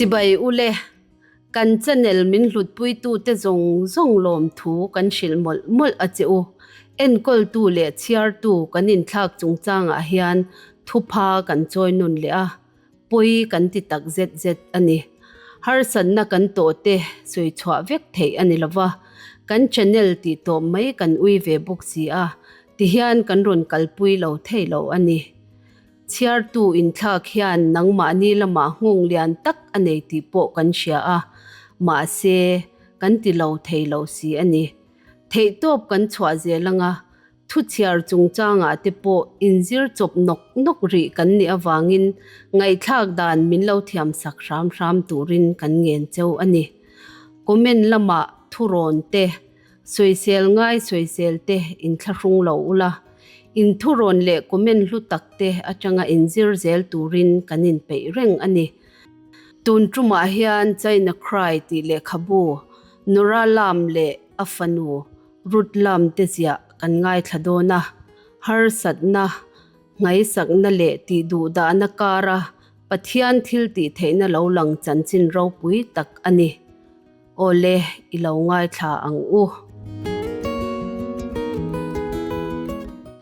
Chibai ule, kan channel min hlutpuitute zawng zawng lawmthu kan hrilh mawlh mawlh a che u. Enkawltu leh chhiartu kan inthlak chungchangah hian thupha kan chawi nun leh a. Pawi kan ti tak zet zet a ni. Harsatna kan tawh te sawi chhuah vek theih a ni lova, kan channel tih tawp mai kan ui ve bawk si a, tihian kan rawn kalpui lo thei lo a ni. Chhiartu inthlak hian nangmahni lamah nghawng lian tak a nei tih pawh kan hria a, mahse kan ti lo thei lo si a ni. Theihtawp kan chhuah zel anga Thuchhiar chungchangah te pawh inzir chawp nawk nawk rih kan nih avangin ngaihthlak dan min lo thiamsak hram hram turin kan ngen cheu a ni. Comment lamah thurawn te, sawisel ngai sawisel te inthlahrung lo ula, inthurawn leh comment hlu tak te atanga inzir zel turin kan inpeih reng a ni. Tun tumah hian China Cry tih lehkhabu Nora Lam leh a fanu Rut lam te ziah kan ngaithla dawn a, harsatna, ngaihsakna leh tihduhdahna kara Pathian thil tih theihna lo lang chanchin ropui tak a ni. Awle, i lo ngaithla ang u.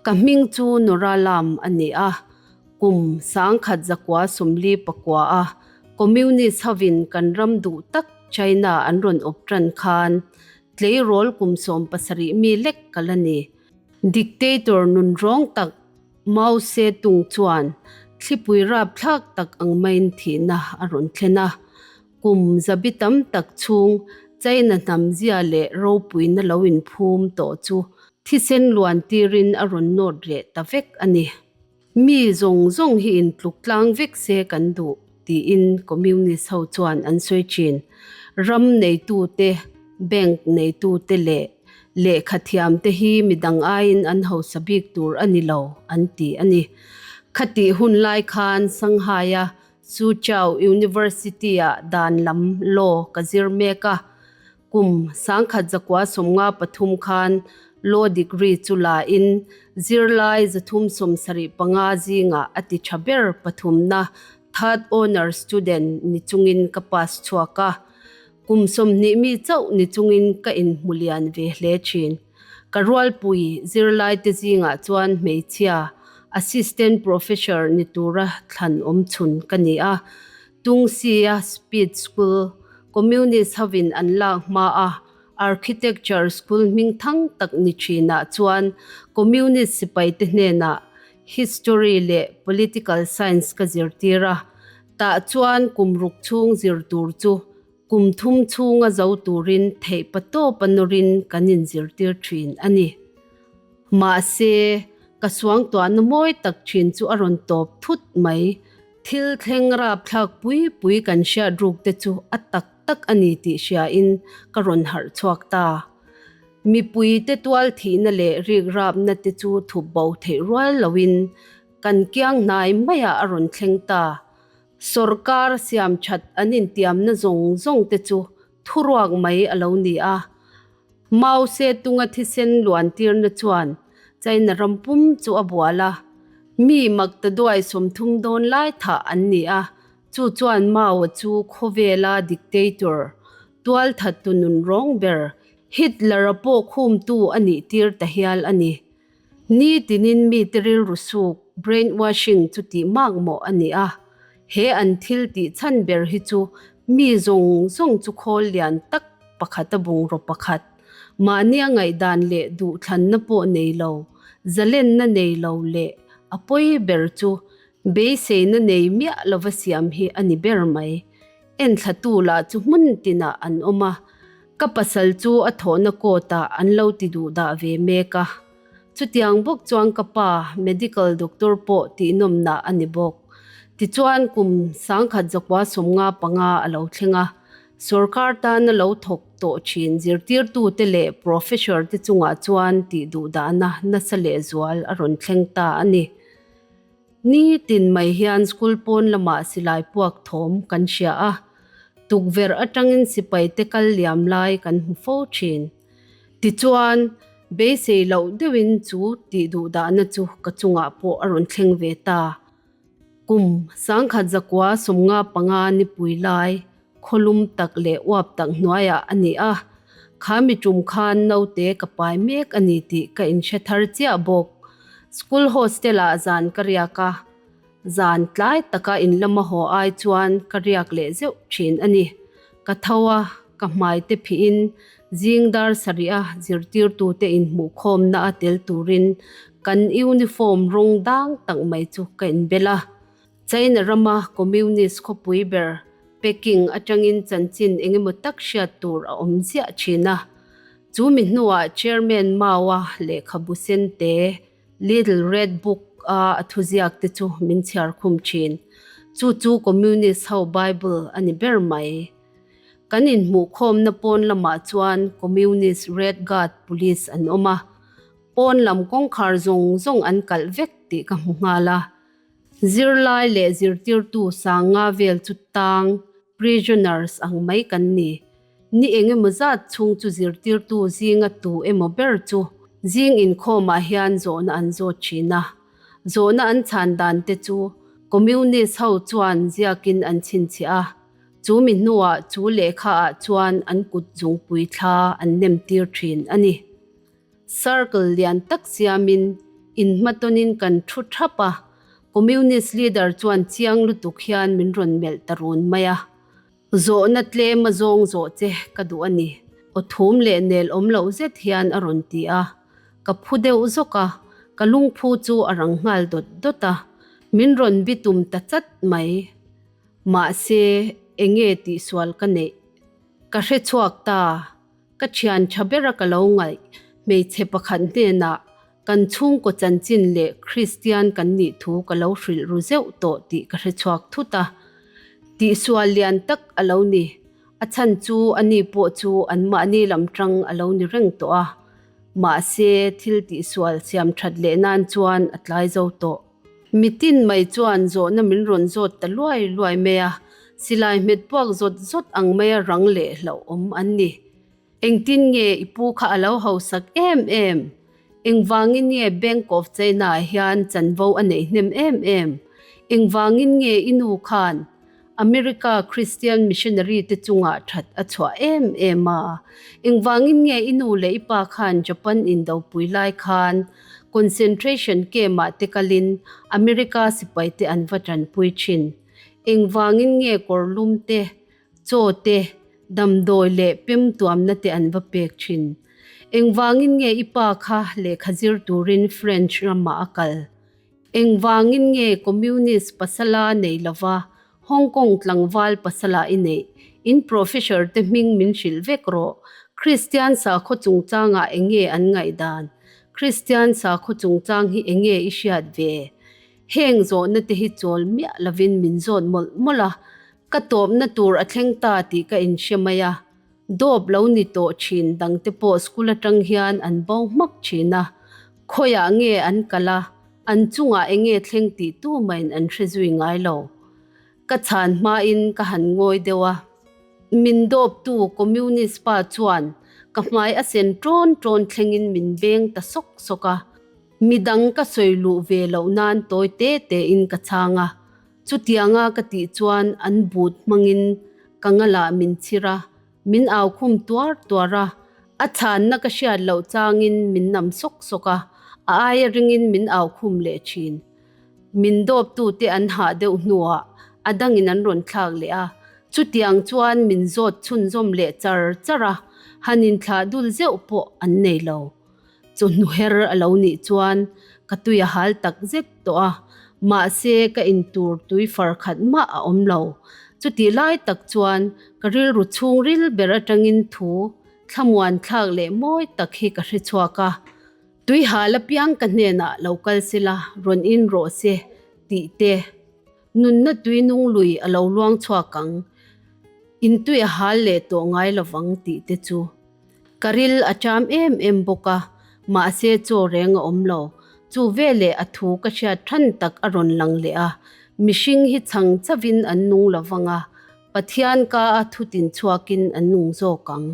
Ka hming chu Nora Lam a ni a, kum 1949 a Communist hovin kan ram duh tak China an rawn awp tan khan Tleirawl kum 70 mi lek ka la ni. Dictator nunrawng tak Mao Tse-tung chuan thlipui rapthlak tak ang maiin thihna a rawn thlen a. Kum zabi tam tak chhung China hnamzia leh ropuina lo inphum tawh chu thisen luan tirin a rawn nawt reh ta vek a ni. Mi zawng zawng hi intluk tlang vek se kan duh, tiin Communist ho chuan an sawi thin. Ram neitute, bank neitute leh lehkhathiamte hi midang aiin an hausa bik tur a ni lo, an ti a ni. Khatih hun lai khan Shanghai-a Suzhou University-ah dan lam, law, ka zir mek a. Kum 1953 khan Law degree chu la in zirlai 375 zingah a ti tha ber pathumna third honour student ni chungin ka pass chhuak a. Kum 20 mi chauh ni chungin ka inhmu lian ve hle thin. Ka rualpui zirlaite zingah chuan hmeichhia assistant professor ni tura thlan awm chhun ka ni a. Tungsia Speed School, Communist hovin an lak hma a Architecture School hming thang tak ni thinah chuan Communist sipaite hnenah History leh Political Science ka zirtir a, tah chuan kum ruk chhung zir tur chu kum thum chhunga zo turin theih patawpa nawrin kan inzirtir thin a ni. Mahse, ka suangtuahna mawi tak thin chu a rawn tawp thut mai. Thil thleng rapthlak pui pui kan hriat ruk te chu a tak tak a ni tih hriain ka rawn harh chhuak ta. Mipui te tual thihna leh rik rapna te chu thup bo theih rual loin kan kiang hnai maiah a rawn thleng ta. Sawrkar siam that an intiamna zawng zawng te chu thuruak mai a lo ni a. Mao Tse-tunga thisen luantirna chuan China ram pum chu a bual a, mi maktaduai 30 dawn lai thah an ni a, chu chuan Mao-a chu khawvela dictator, tualthattu nunrawng ber, Hitler-a pawh khumtu a nih tir ta hial a ni. Ni tinin mite rilru suk, brainwashing, chu tih makmawh a ni a, he an thil tih chhan ber hi chu mi zawng zawng chu khawl lian tak pakhat a bungraw pakhat, mahnia ngaihdan leh duhthlanna pawh nei lo, zalenna nei lo leh a pawi ber chu beiseina nei miah lova siam hi a ni ber mai. Enthlatu lah chu hmun tinah an awm a, ka pasal chu a thawhna court ah an lo ti duh dah ve mek a. Chutiang bawk chuan ka pa medical doctor pawh tihnawmna a ni bawk. Tichuan kum 1995 a lo thleng a, sorkar tana lo thawk tawh thin zirtirtute leh professor te chungah chuan tih duhdahna nasa lehzual a rawn thleng ta a ni. Ni tin mai hian school pawn lamah silai puak thawm kan hria a, tukverh atangin sipaite kal liam lai kan hmu fo thin. Tichuan, beisei loh deuhin chu tih duhdahna chu ka chungah pawh a rawn thleng ve ta. Kum 1995 nipui lai. Khawlum tak leh uap tak hnuaiah a ni a, kha mi tum khan naute ka pai mek a ni tih ka inhre thar chiah bawk. School hostel-ah zan ka riak a, zan tlai taka in lama haw ai chuan ka riak leh zeuh thin a ni. Ka tho a, ka hmai te phihin zing dar sarih a zirtirtute inhmuhkhawmna a tel turin kan uniform rawng dang tak mai chu ka inbel a. China rama Communist khawpui ber Peking atangin chanchin engemaw tak hriat tur a awm ziah thin a. Chu mi hnuah Chairman Mao-a lehkhabu sen te, Little Red Book, a a thuziak te chu min chhiar khum thin. Chu chu Communist ho Bible a ni ber mai. Kan inhmuhkhawmna pawn lamah chuan Communist Red Guard Police an awm a. Pawn lam kawngkhar zawng zawng an kalh vek tih ka hmu nghal a. Zirlai leh zirtirtu sanga vel chu tang, prisoners, ang mai kan ni. Ni eng emaw zat chhung chu zirtirtu zinga tu emaw ber chu zing inkhawmah hian zawhna an zawt thin a. Zawhna an chhan dan te chu Communist ho chuan ziakin an chhinchhiah a, chu mi hnuah chu lehkhaah chuan an kut zungpui thla an nem tir thin a ni. Circle lian tak siamin inhmatawnin kan thu thap a, Communist leader chuan chiang lutuk hian min rawn melh ta run mai a. Zawhna tlem a zawng zawh che ka duh a ni, aw thum leh nel awm loh zet hian a rawn ti a. Ka phu deuh zawk a, ka lungphu chu a rang nghal dawt dawt a, min rawn bitum ta chat mai. Mahse, enge tihsual ka neih? Ka hrechhuak ta. Ka thian tha bera ka lo ngaih hmeichhe pakhat hnenah kan chhungkaw chanchin leh Kristian kan nih thu ka lo hrilh ru zeuh tawh tih ka hre chhuak thut a. Tihsual lian tak a lo ni. A chhan chu ani pawh chu anmahni lam tang a lo ni reng tawh a. Mahse, thil tihsual siam that leh nan chuan a tlai zo tawh. Mitin mai chuan zawhna min rawn zawt ta luai luai mai a, silai hmet puak zawt zawt ang maia rang leh hlauhawm an ni. Engtin nge i pu kha a lo hausak em em? Engvangin nge Bank of China-ah hian chanvo a neih hnem em em? Engvangin nge i nu khan America Christian missionary te chungah that a chhuah em em a? Engvangin nge i nu leh i pa khan Japan indopui lai khan concentration camp-ah te kalin America sipai te an va tanpui thin? Engvangin nge kawrlum te, chaw te, damdawi leh pem tuamna te an va pek thin? Engvangin nge i pa kha lehkha zir turin French ramah a kal? Engvangin nge Communist pasala nei lova Hong Kong tlangval pasala i neih? In professor te hming min hrilh vek rawh. Kristian sakhaw chungchangah enge an ngaihdan? Kristian sakhaw chungchang hi enge i hriat ve? Heng zawhna te hi chawl miah lovin min zawt mawlh mawlh a, ka tawpna tur a thleng ta tih ka inhre mai a. Dawp lo ni tawh thin dangte pawh school atang hian an bo hmak thin a, khawiah nge an kal a, an chungah enge thleng tih tumahin an hre zui ngai lo. Ka chhan hmain ka han ngawi deuh a. Min dawptu Communist pa chuan ka hmai a sen ṭawn ṭawn thlengin min beng ta sawk sawk a. Midang ka sawi luh ve loh nan tawi te tein ka chhang a. Chutianga ka tih chuan an but hmangin ka ngalah min chhir a, min au khum tuar tuar a, a chhanna ka hriat loh changin min nam sawk sawk a, a aia ringin min au khum leh thin. Min dawptute an hah deuh hnuah a dangin an rawn thlak leh a, chutiang chuan min zawt chhunzawm leh char char a, han inthlah dul zeuh pawh an nei lo. Chawhnu her a lo nih chuan ka tui a hal tak zet tawh a, mahse ka intur tui far khat mah a awm lo. Chutih lai tak chuan ka rilru chhungril ber atangin thu thlamuan thlak leh mawi tak hi ka hre chhuak a, Tui hal apiang ka hnenah lo kal sela rawn in rawh se tih te, nunna tui nung lui a lo luang chhuak ang, in tui a hal leh tawh ngai lovang tih te chu. Ka ril a ṭam em em bawk a, mahse chaw reng a awm lo. Chu veleh a thu ka hriat ṭhan tak a rawn lang leh a, mihring hi chhang chavin an nung lo vang a, Pathian ka a thutin chhuakin an nung zawk ang.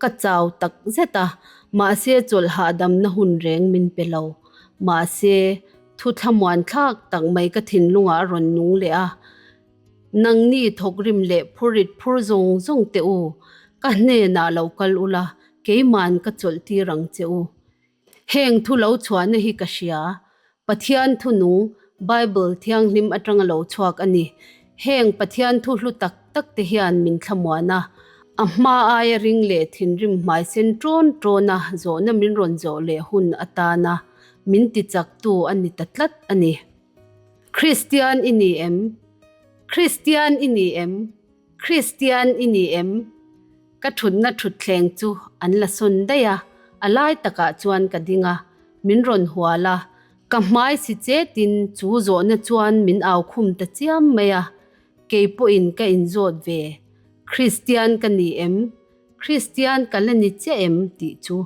Ka chau tak zet a, mahse chawlh hahdamna hun reng min pe lo. Mahse, thu thlamuan thlak tak mai ka thinlungah a rawn nung leh a. Nangni thawkrim leh phurrit phur zawng zawng teh u, ka hnenah lo kal ula, keima'n ka chawlh tir ang che u. Heng thu lo chhuahna hi ka hria. Pathian thu nung, Bible thianghlim atanga lo chhuak a ni. Heng Pathian thu hlu tak tak te hian min thlamuan a, a hma aia ring leh thinrim hmai sen ṭawn ṭawna zawhna min rawn zawh leh hun atana min tichaktu a ni ta tlat a ni. Kristian i ni em? Kristian i ni em? Kristian i ni em? Ka thutna thutthleng chu an la sawn daih a, a lai takah chuan ka ding a, min rawn hual a, ka hmai si chetin chu zawhna chuan min au khum ta chiam mai a, kei pawhin ka inzawt ve, Kristian ka ni em? Kristian ka la ni chiah em? tih chu.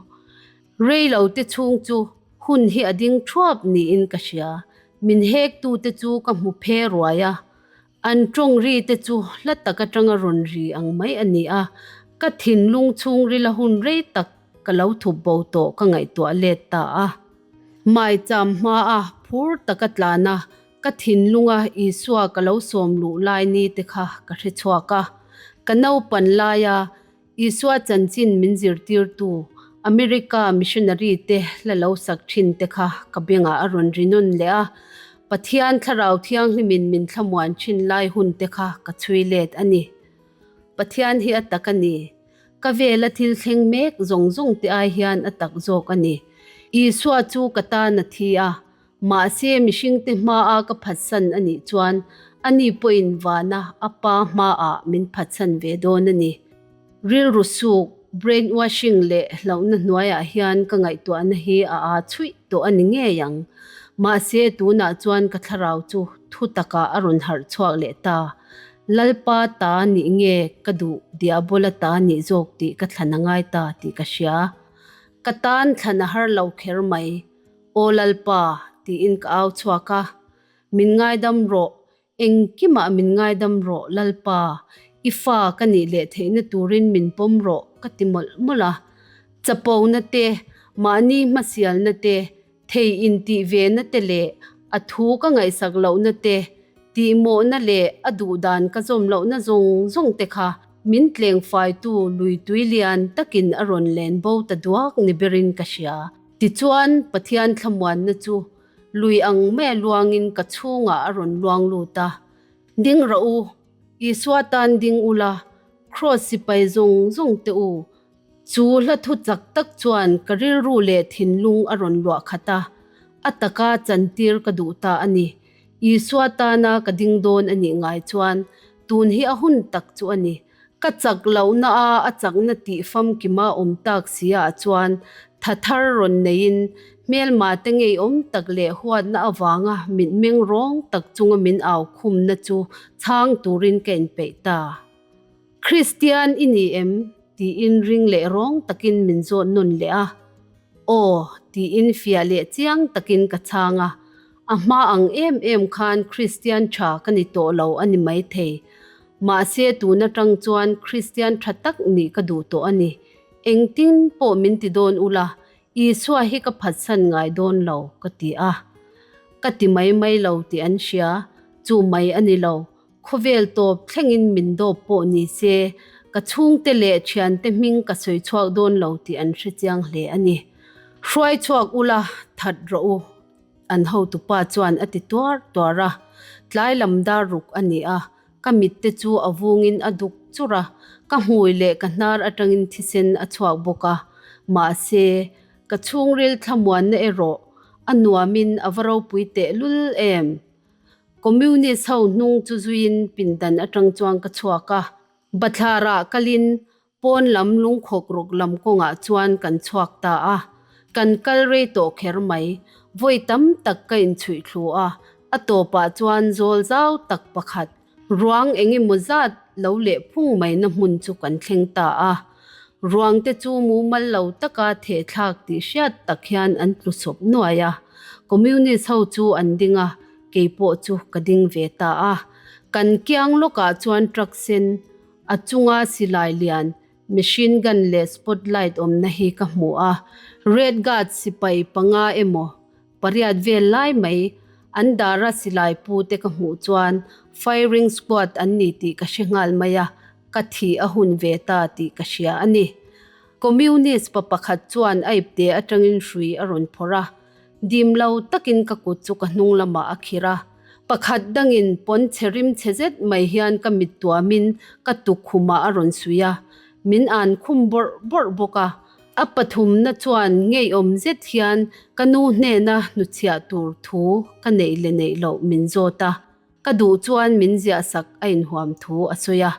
Rei lo te chhung chu hun hi a ding thuap niin ka hria, min hektute chu ka hmu phe ruai a, An tawng ri te chu hla tak atanga rawn ri ang mai a ni a, ka thinlung chhungrila hun rei tak ka lo thup bo tawh ka ngaihtuah let ta a. Maicham hmaa phur taka tlan a, ka thinlunga Isua ka lo sawm luh lai ni te kha ka hre chhuak a. Ka naupan laia Isua chanchin min zirtirtu America missionary te hla lo sak thin te kha ka bengah a rawn ri nawn leh a, Pathian Thlarau Thianghlimin min thlamuan thin lai hun te kha ka chhui let a ni. Pathian hi a tak a ni. Ka vela thil thleng mek zawng zawng te ai hian a tak zawk a ni. Isua chu ka tan a thi a, mahse mihringte hmaa ka phatsan a nih chuan ani pawhin vana a pa hmaah min phatsan ve dawn a ni. Rilru suk, brain washing, leh hlauhna hnuaiah hian ka ngaihtuahna hi a aa chhuih tawh a ni ngei ang. Mahse tunah chuan ka thlarau chu thu takah a rawn harh chhuak leh ta. Lalpa ta nih nge ka duh Diabola ta nih zawk tih ka thlan a ngai ta tih ka hria. Ka tan thlan a har lo kher mai. Aw Lalpa, tiin ka au chhuak a, Min ngaidam rawh, engkimah min ngaidam rawh Lalpa, i fa ka nih leh theihna turin min pawm rawh ka ti mawlh mawlh a. Chapona te, mahni hmasialna te, thei intih vena te leh a thu ka ngaihsak lohna te, tihmawhna leh a duhdan ka zawm lohna zawng zawng te kha Min tlengfaitu lui tui lian takin a rawn len bo ta duak ni berin ka hria. Tichuan, Pathian thlamuanna chu lui ang maia luangin ka chhungah a rawn luang lut a. Ding rawh u, Isua tan ding ula, Kraws sipai zawng zawng te u. Chu hla thu chak tak chuan ka rilru leh thinlung a rawn luah khat a, a taka chantir ka duh ta a ni. Isua tana ka ding dawn a nih ngai chuan tun hi a hun tak chu a ni. Ka chak lohna a a chakna tih famkima awm tak si ah chuan tha thar rawn neiin hmelma te ngeiawm tak leh huatna avanga mitmeng rawng tak chunga min au khumna chu chhang turin ka inpeih ta. Kristian i ni em? tiin ring leh rawng takin min zawt nawn leh a. Aw, tiin fiah leh chiang takin ka chhang a. A hma ang em em khan Kristian tha ka ni tawh lo a ni maithei. Mahse tun atang chuan Kristian tha tak nih ka duh tawh a ni. Engtin pawh min ti dawn ula, Isua hi ka phatsan ngai dawn lo, ka ti a. Ka ti mai mai lo tih an hria, chu mai a ni lo. Khawvel tawp thlengin min dawp pawh ni se, ka chhungte leh thiante hming ka sawi chhuak dawn lo tih an hre chiang hle a ni. Hruai chhuak ula, that rawh u, an hotupa chuan a ti tuar tuar a. Tlai lam dar ruk a ni a, ka mitte chu a vungin a duk chur a, ka hmui leh ka hnar atangin thisen a chhuak bawk a. Mahse, ka chhungril thlamuanna erawh a nuamin a va ropui tehlul em! Communist ho hnung chu zuiin pindan atang chuan ka chhuak a, bathlarah kalin pawn lam lungkhawk ruk lam kawngah chuan kan chhuak ta a. Kan kal rei tawh kher mai, vawi tam tak ka inchhuih thlu a, a tawpah chuan zawl zau tak pakhat, ruang eng emaw zat lo leh phung maina hmun chu kan thleng ta a. Ruang te chu mumal lo taka thehthlak tih hriat tak hian an tlu sawp nuai a. Communist ho chu an ding a, kei pawh chu ka ding ve ta a. Kan kiang lawkah chuan truck sen, a chunga silai lian, machine gun leh spotlight awmna hi ka hmu a. Red Guard sipai panga emaw pariat vel lai mai. An dara silai pu te ka hmuh chuan firing squad an ni tih ka hre nghal mai a, ka thih a hun ve ta tih ka hria a ni. Communist pa pakhat chuan a ipte atangin hrui a rawn phawrh a, dim lo takin ka kut chu ka hnung lamah a khirh a. Pakhat dangin pawn chhe rim chhe zet mai hian ka mit tuamin ka tukkhumah a rawn suih a, min an khum bawrh bawrh bawk a. A pathumna chuan ngeiawm zet hian ka nu hnena hnuchhiah tur thu ka neih leh neih loh min zawt a, ka duh chuan min ziahsak a inhuam thu a sawi a.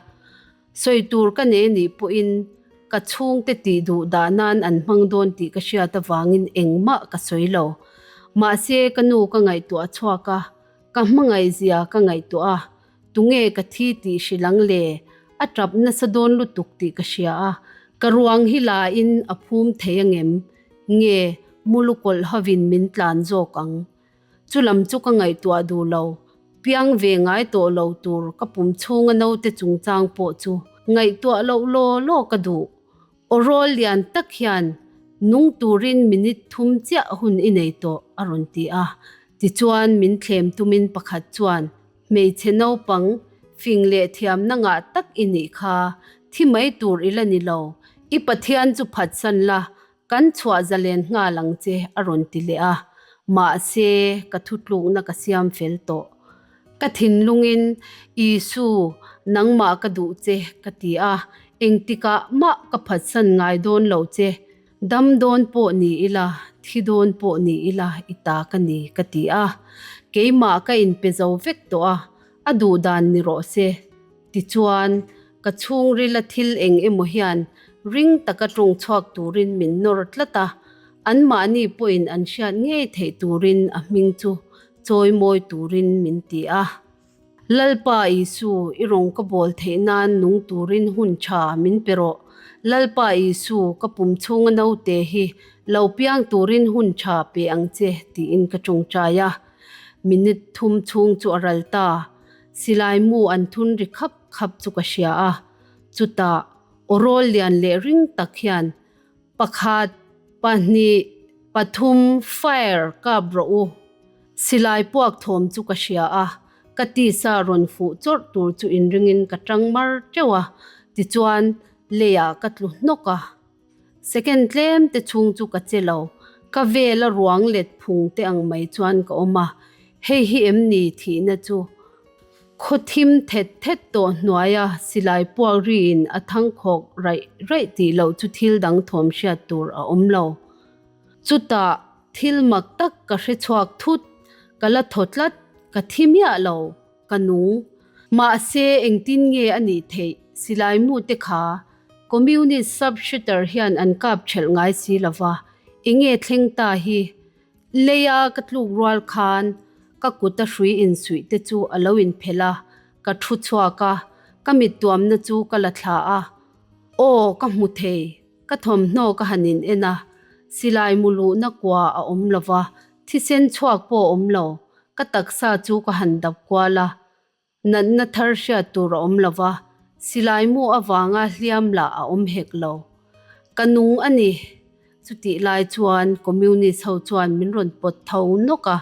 Sawi tur ka nei anih pawhin ka chhungte tih duh dah nan an hmang dawn tih ka hriat avangin engmah ka sawi lo. Mahse ka nu ka ngaihtuah chhuak a, ka hmangaihzia ka ngaihtuah a, Tunge ka thi tih hrilh ang le? A tap nasa dawn lutuk tih ka hria a, ka ruang hi la in a phum thei angem? Nge mulu kawlh hovin min tlan zawk ang? Chulam chu ka ngaihtuah duh lo, piang ve ngai tawh lo tur ka pum chhunga naute chungchang pawh chu ngaihtuah loh law law ka duh. Aw rawl lian tak hian nung turin minute thum chiah hun i nei tawh a rawn ti a, tichuan min thlem tumin pakhat chuan Hmeichhe naupang fing leh thiamna ngah tak i nih kha, thi mai tur i la ni lo, i Pathian chu phatsan la, kan chhuah zalen nghal ang che a rawn ti leh a, mahse ka thutlukna ka siam fel tawh. Ka thinlungin, Isu, nangmah ka duh che ka ti a, engtikah mah ka phatsan ngai dawn lo che, Dam dawn pawh ni ila, thi dawn pawh ni ila i ta ka ni ka ti a, keimah ka inpe zo vek tawh a, a duh dan ni rawh se. Tichuan, ka chhungrila thil eng emaw hian ring taka tawng chhuak turin min nawr tlat a, anmahni pawhin an hriat ngei theih turin a hming chu chawimawi turin min ti a. Lalpa Isu, i rawn ka bawl theih nan nung turin hun tha min pe rawh. Lalpa Isu, ka pum chhunga naute hi lo piang turin hun tha pe ang che, tiin ka tawngtai a. Minute thum chhung chu a ral ta. Silai mu an thun ri khap khap chu ka hria a. Chutah, aw rawl lian leh ring tak hian, Pakhat, pahnih, pathum, fire kap rawh u. Silai puak thawm chu ka hria a, ka tisa rawn fuh chawrh tur chu inringin ka tang mar teuh a, tichuan leiah ka tlu hnawk a. Second tlem te chhung chu ka che lo, ka vel a ruang let phung te ang mai chuan ka awm a, hei hi em ni thihna chu? Khaw thim thet thet tawh hnuaia silai puak riin a thangkhawk raih raih tih loh chu thil dang thawm hriat tur a awm lo. Chutah thil mak tak ka hre chhuak thut, ka la thaw tlat, ka thi miah lo, ka nung. Mahse engtin nge a nih theih, silai mu te kha Communist sub-shooter hian an kap ṭhelh ngai si lova, enge thleng ta hi? Leia ka tluk rual khan ka kuta hrui insuih te chu a lo inphelh a, ka thu chhuak a, ka mittuamna chu ka la thla a. Aw, ka hmu thei, ka thawmhnaw ka han in en a, silai mu luhna kua a awm lo va, thisen chhuak pawh a awm lo, ka taksa chu ka han dap kual a, natna thar hriat tur a awm lo va, silai mu avanga hliam lah a awm hek lo. Ka nung a ni. Chutih lai chuan Communist ho chuan min rawn pawt tho nawk a,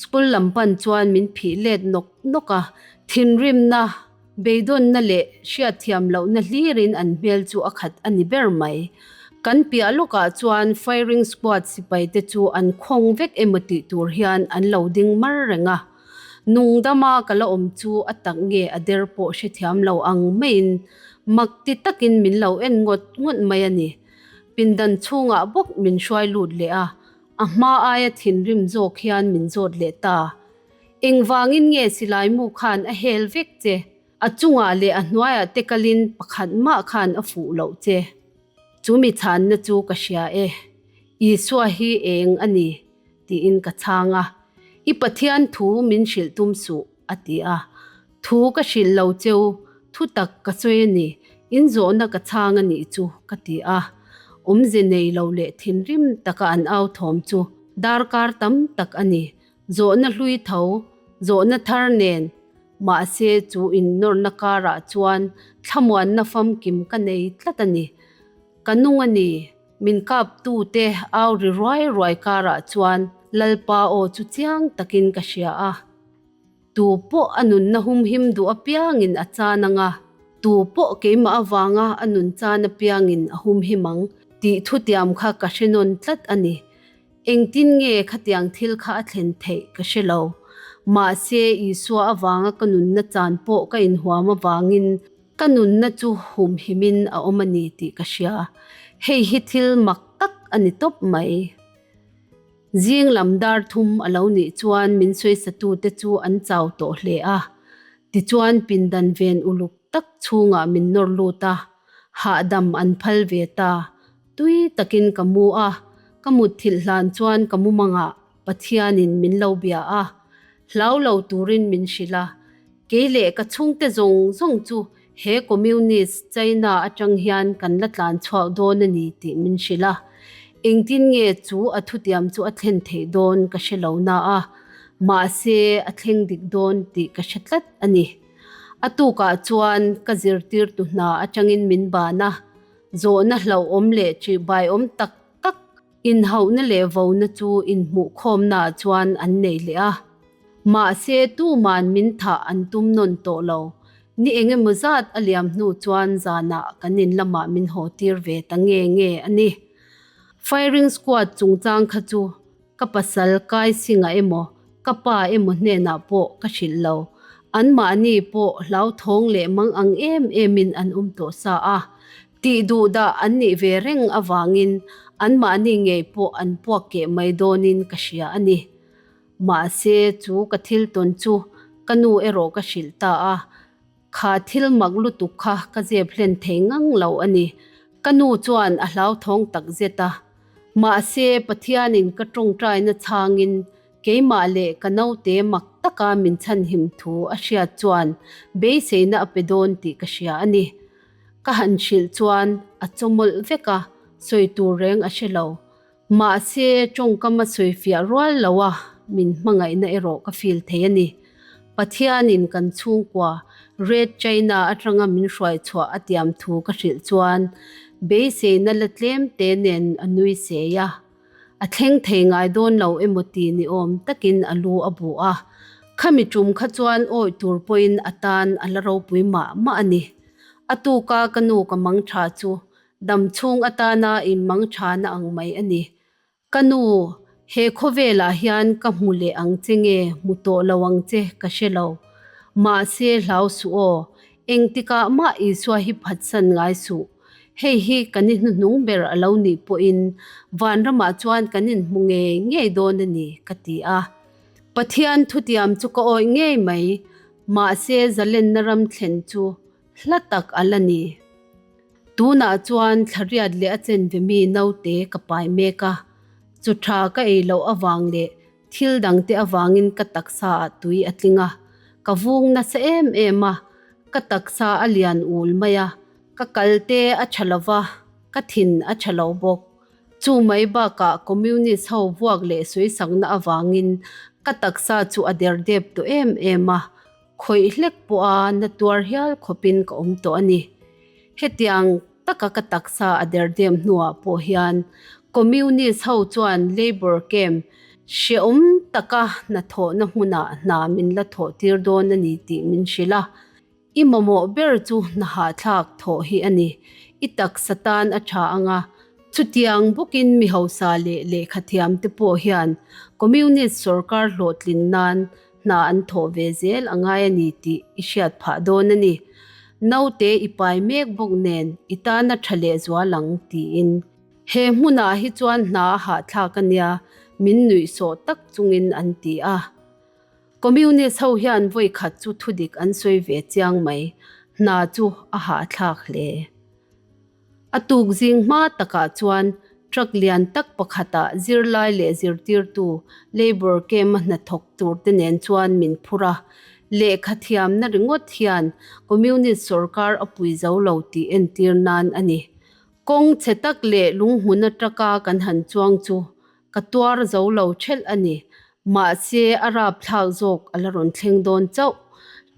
school lam pan chuan min phih let nawk nawk a, thinrimna, beidawnna leh hriatthiam lohna hlirin an hmel chu a khat a ni ber mai. Kan piah lawkah chuan firing squad sipai te chu an khawng vek emaw tih tur hian an lo ding mar reng a, nungdama ka la awm chu a tak nge a der pawh hrethiam lo ang maiin mak ti takin min lo en ngawt ngawt mai a ni. Pindan chhungah bawk min hruai lut leh a, a hma aia thinrim zawk hian min zawt leh ta. Engvangin nge silai mu khan a hel vek che? A chungah leh a hnuaiah te kalin pakhat mah khan a fuh loh che. Chu mi chhanna chu ka hria e. Isua hi eng a ni? tiin ka chhang a. I Pathian thu min hrilh tum suh, a ti a. Thu ka hrilh lo cheu, thu tak ka sawi a ni, in zawhna ka chhang a nih chu, ka ti a. Awmze nei lo leh thinrim taka an au thawm chu darkar tam tak a ni. Zawhna hlui tho, zawhna thar nen, mahse chu innawrna karah chuan thlamuanna famkim ka nei tlat a ni. Ka nung a ni, min kaptute au ri ruai ruai karah chuan. Lalpa aw chu chiang takin ka hria a. Tu pawh a nunna humhim duh apiangin a chan ang a, tu pawh keimah avanga a nun chan apiangin a humhim ang tih thutiam kha ka hre nawn tlat a ni. Engtin nge khatiang thil kha a thlen theih ka hre lo. Mahse, Isua avanga ka nunna chan pawh ka inhuam avangin ka nunna chu humhimin a awm a ni tih ka hria. Hei hi thil mak tak a ni tawp mai. Zing lam dar thum a lo nih chuan min sawisatute chu an chau tawh hle a. Tichuan pindan ven uluk tak chhungah min nawr lut a, hahdam an phal ve ta. Tui takin ka mu a, ka mutthilh hlan chuan ka mumangah Pathianin min lo bia a, hlau lo turin min hrilh a. Kei leh ka chhungte zawng zawng chu he Communist China atang hian kan la tlan chhuak dawn a ni tih min hrilh a. Engtin nge chu a thutiam chu a thlen theih dawn ka hre lo na a, mahse a thleng dik dawn tih ka hre tlat a ni. A tukah chuan ka zirtirtu hna atangin min ban a, zawhna hlauhawm leh ṭihbaiawm tak tak inhauhna leh vona chu inhmuhkhawmnaah chuan an nei leh a. Mahse tuman min thah an tum nawn tawh lo. Ni eng emaw zat a liam hnu chuan zanah kan in lamah min haw tir ve ta nge nge a ni. Firing squad chungchang kha chu Ka pasal kai singa emaw, ka pa emaw hnenah pawh ka hrilh lo. Anmahni pawh hlauthawng leh mang ang em emin an awm tawh sa a. Tih duh dah an nih ve reng avangin anmahni ngei pawh an puak keh mai dawnin ka hria a ni. Mahse, chu ka thil tawn chu ka nu erawh ka hrilh ta a. Kha thil mak lutuk kha ka zep hlen thei ngang lo a ni. Ka nu chuan a hlauthawng tak zet a. Mahse, Pathianin ka tawngtaina chhangin keimah leh ka naute mak taka min chhanhim thu a hriat chuan beiseina a pe dawn tih ka hria a ni. Ka han hrilh chuan a chawmawlh vek a, sawi tur reng a hre lo. Mahse, tawngkam a sawifiah rual lo a, min hmangaihna erawh ka feel thei a ni. Pathianin kan chhungkua Red China atanga min hruai chhuah a tiam thu ka hrilh chuan beiseina la tlem te nen a nui sei a. A thleng thei ngai dawn lo emaw ti ni awm takin a lu a bu a. Khami tum kha chuan awih tur pawhin a tan a la ropui mah mah a ni. A tuka ka nu ka mang tha chu Dam chhung atana inmang thana ang mai a ni. Ka nu, he khawvelah hian ka hmu leh ang che nge hmu tawh lo ang che ka hre lo. Mahse hlau suh aw, engtikah mah Isua hi phatsan ngai suh. Hei hi kan i hnuhnung ber a lo nih pawhin vanramah chuan kan inhmu ngei ngei dawn a ni, ka ti a. Pathian thutiam chu ka awih ngei mai, mahse zalenna ram thlen chu Hla tak a la ni. Tunah chuan thlariat leh a chen ve mi naute ka pai mek a, chu tha ka ei loh avang leh thil dangte avangin ka taksa ah tui a tling a, ka vung nasa em em a, ka taksa a lian ul mai a, ka kal te a tha lo va, ka thin a tha lo bawk. Chu mai bakah Communist ho vuak leh sawisakna avangin ka taksa chu a derdep tawh em em a, Khawih hlek pawha na tuar hial khawpin ka awm tawh a ni. Hetiang taka ka taksa a derdem hnuah pawh hian Communist ho chuan Labour camp hrehawm taka hnathawhna hmunah hna min la thawh tir dawn a ni tih min hrilh a. I mamawh ber chu hna hahthlak thawh hi a ni. I taksa tan a tha ang a, Chutiang bawkin mi hausa leh lehkhathiamte pawh hian Communist sorkar hlawhtlin nan hna an thawh ve zel a ngai a ni tih i hriat phah dawn a ni. Naute i pai mek bawk nen i tana tha leh zual ang tiin. He hmunah hi chuan hna a hahthlak a nia min nuihsawh tak chungin an ti a. Communist ho hian vawi khat chu thudik an sawi ve chiang mai, hna chu a hahthlak hle. A tuk zing hma takah chuan truck lian tak pakhatah zirlai leh zirtirtu labour camp-a hnathawk turte nen chuan min phur a. Lehkha thiamna ringawt hian Communist sorkar a pui zo lo tih entir nan a ni. Kawng chhe tak leh lunghmuna truck-a kan han chuang chu ka tuar zo lo thelh a ni. Mahse, a rapthlak zawk a la rawn thleng dawn chauh.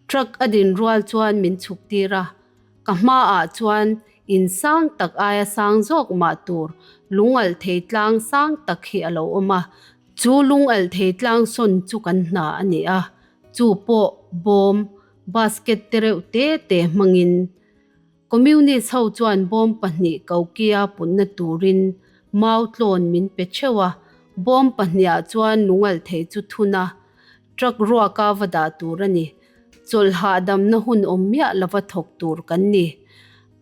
Truck a din rual chuan min chhuk tir a. Ka hmaah chuan in sang tak aia sang zawk mah tur lungalh thei tlang sang tak hi a lo awm a. Chu lungalh thei tlang sawn chu kan hna a ni a, chu pawh bawm, basket te reuh te te hmangin. Communist ho chuan bawm pahnih kokia putna turin mau tlawn min pe theuh a, bawm pahniha chuan lungalh thei chu thun a, truck ruaka va dah tur a ni. Chawlh hahdamna hun awm miah lova thawk tur kan ni.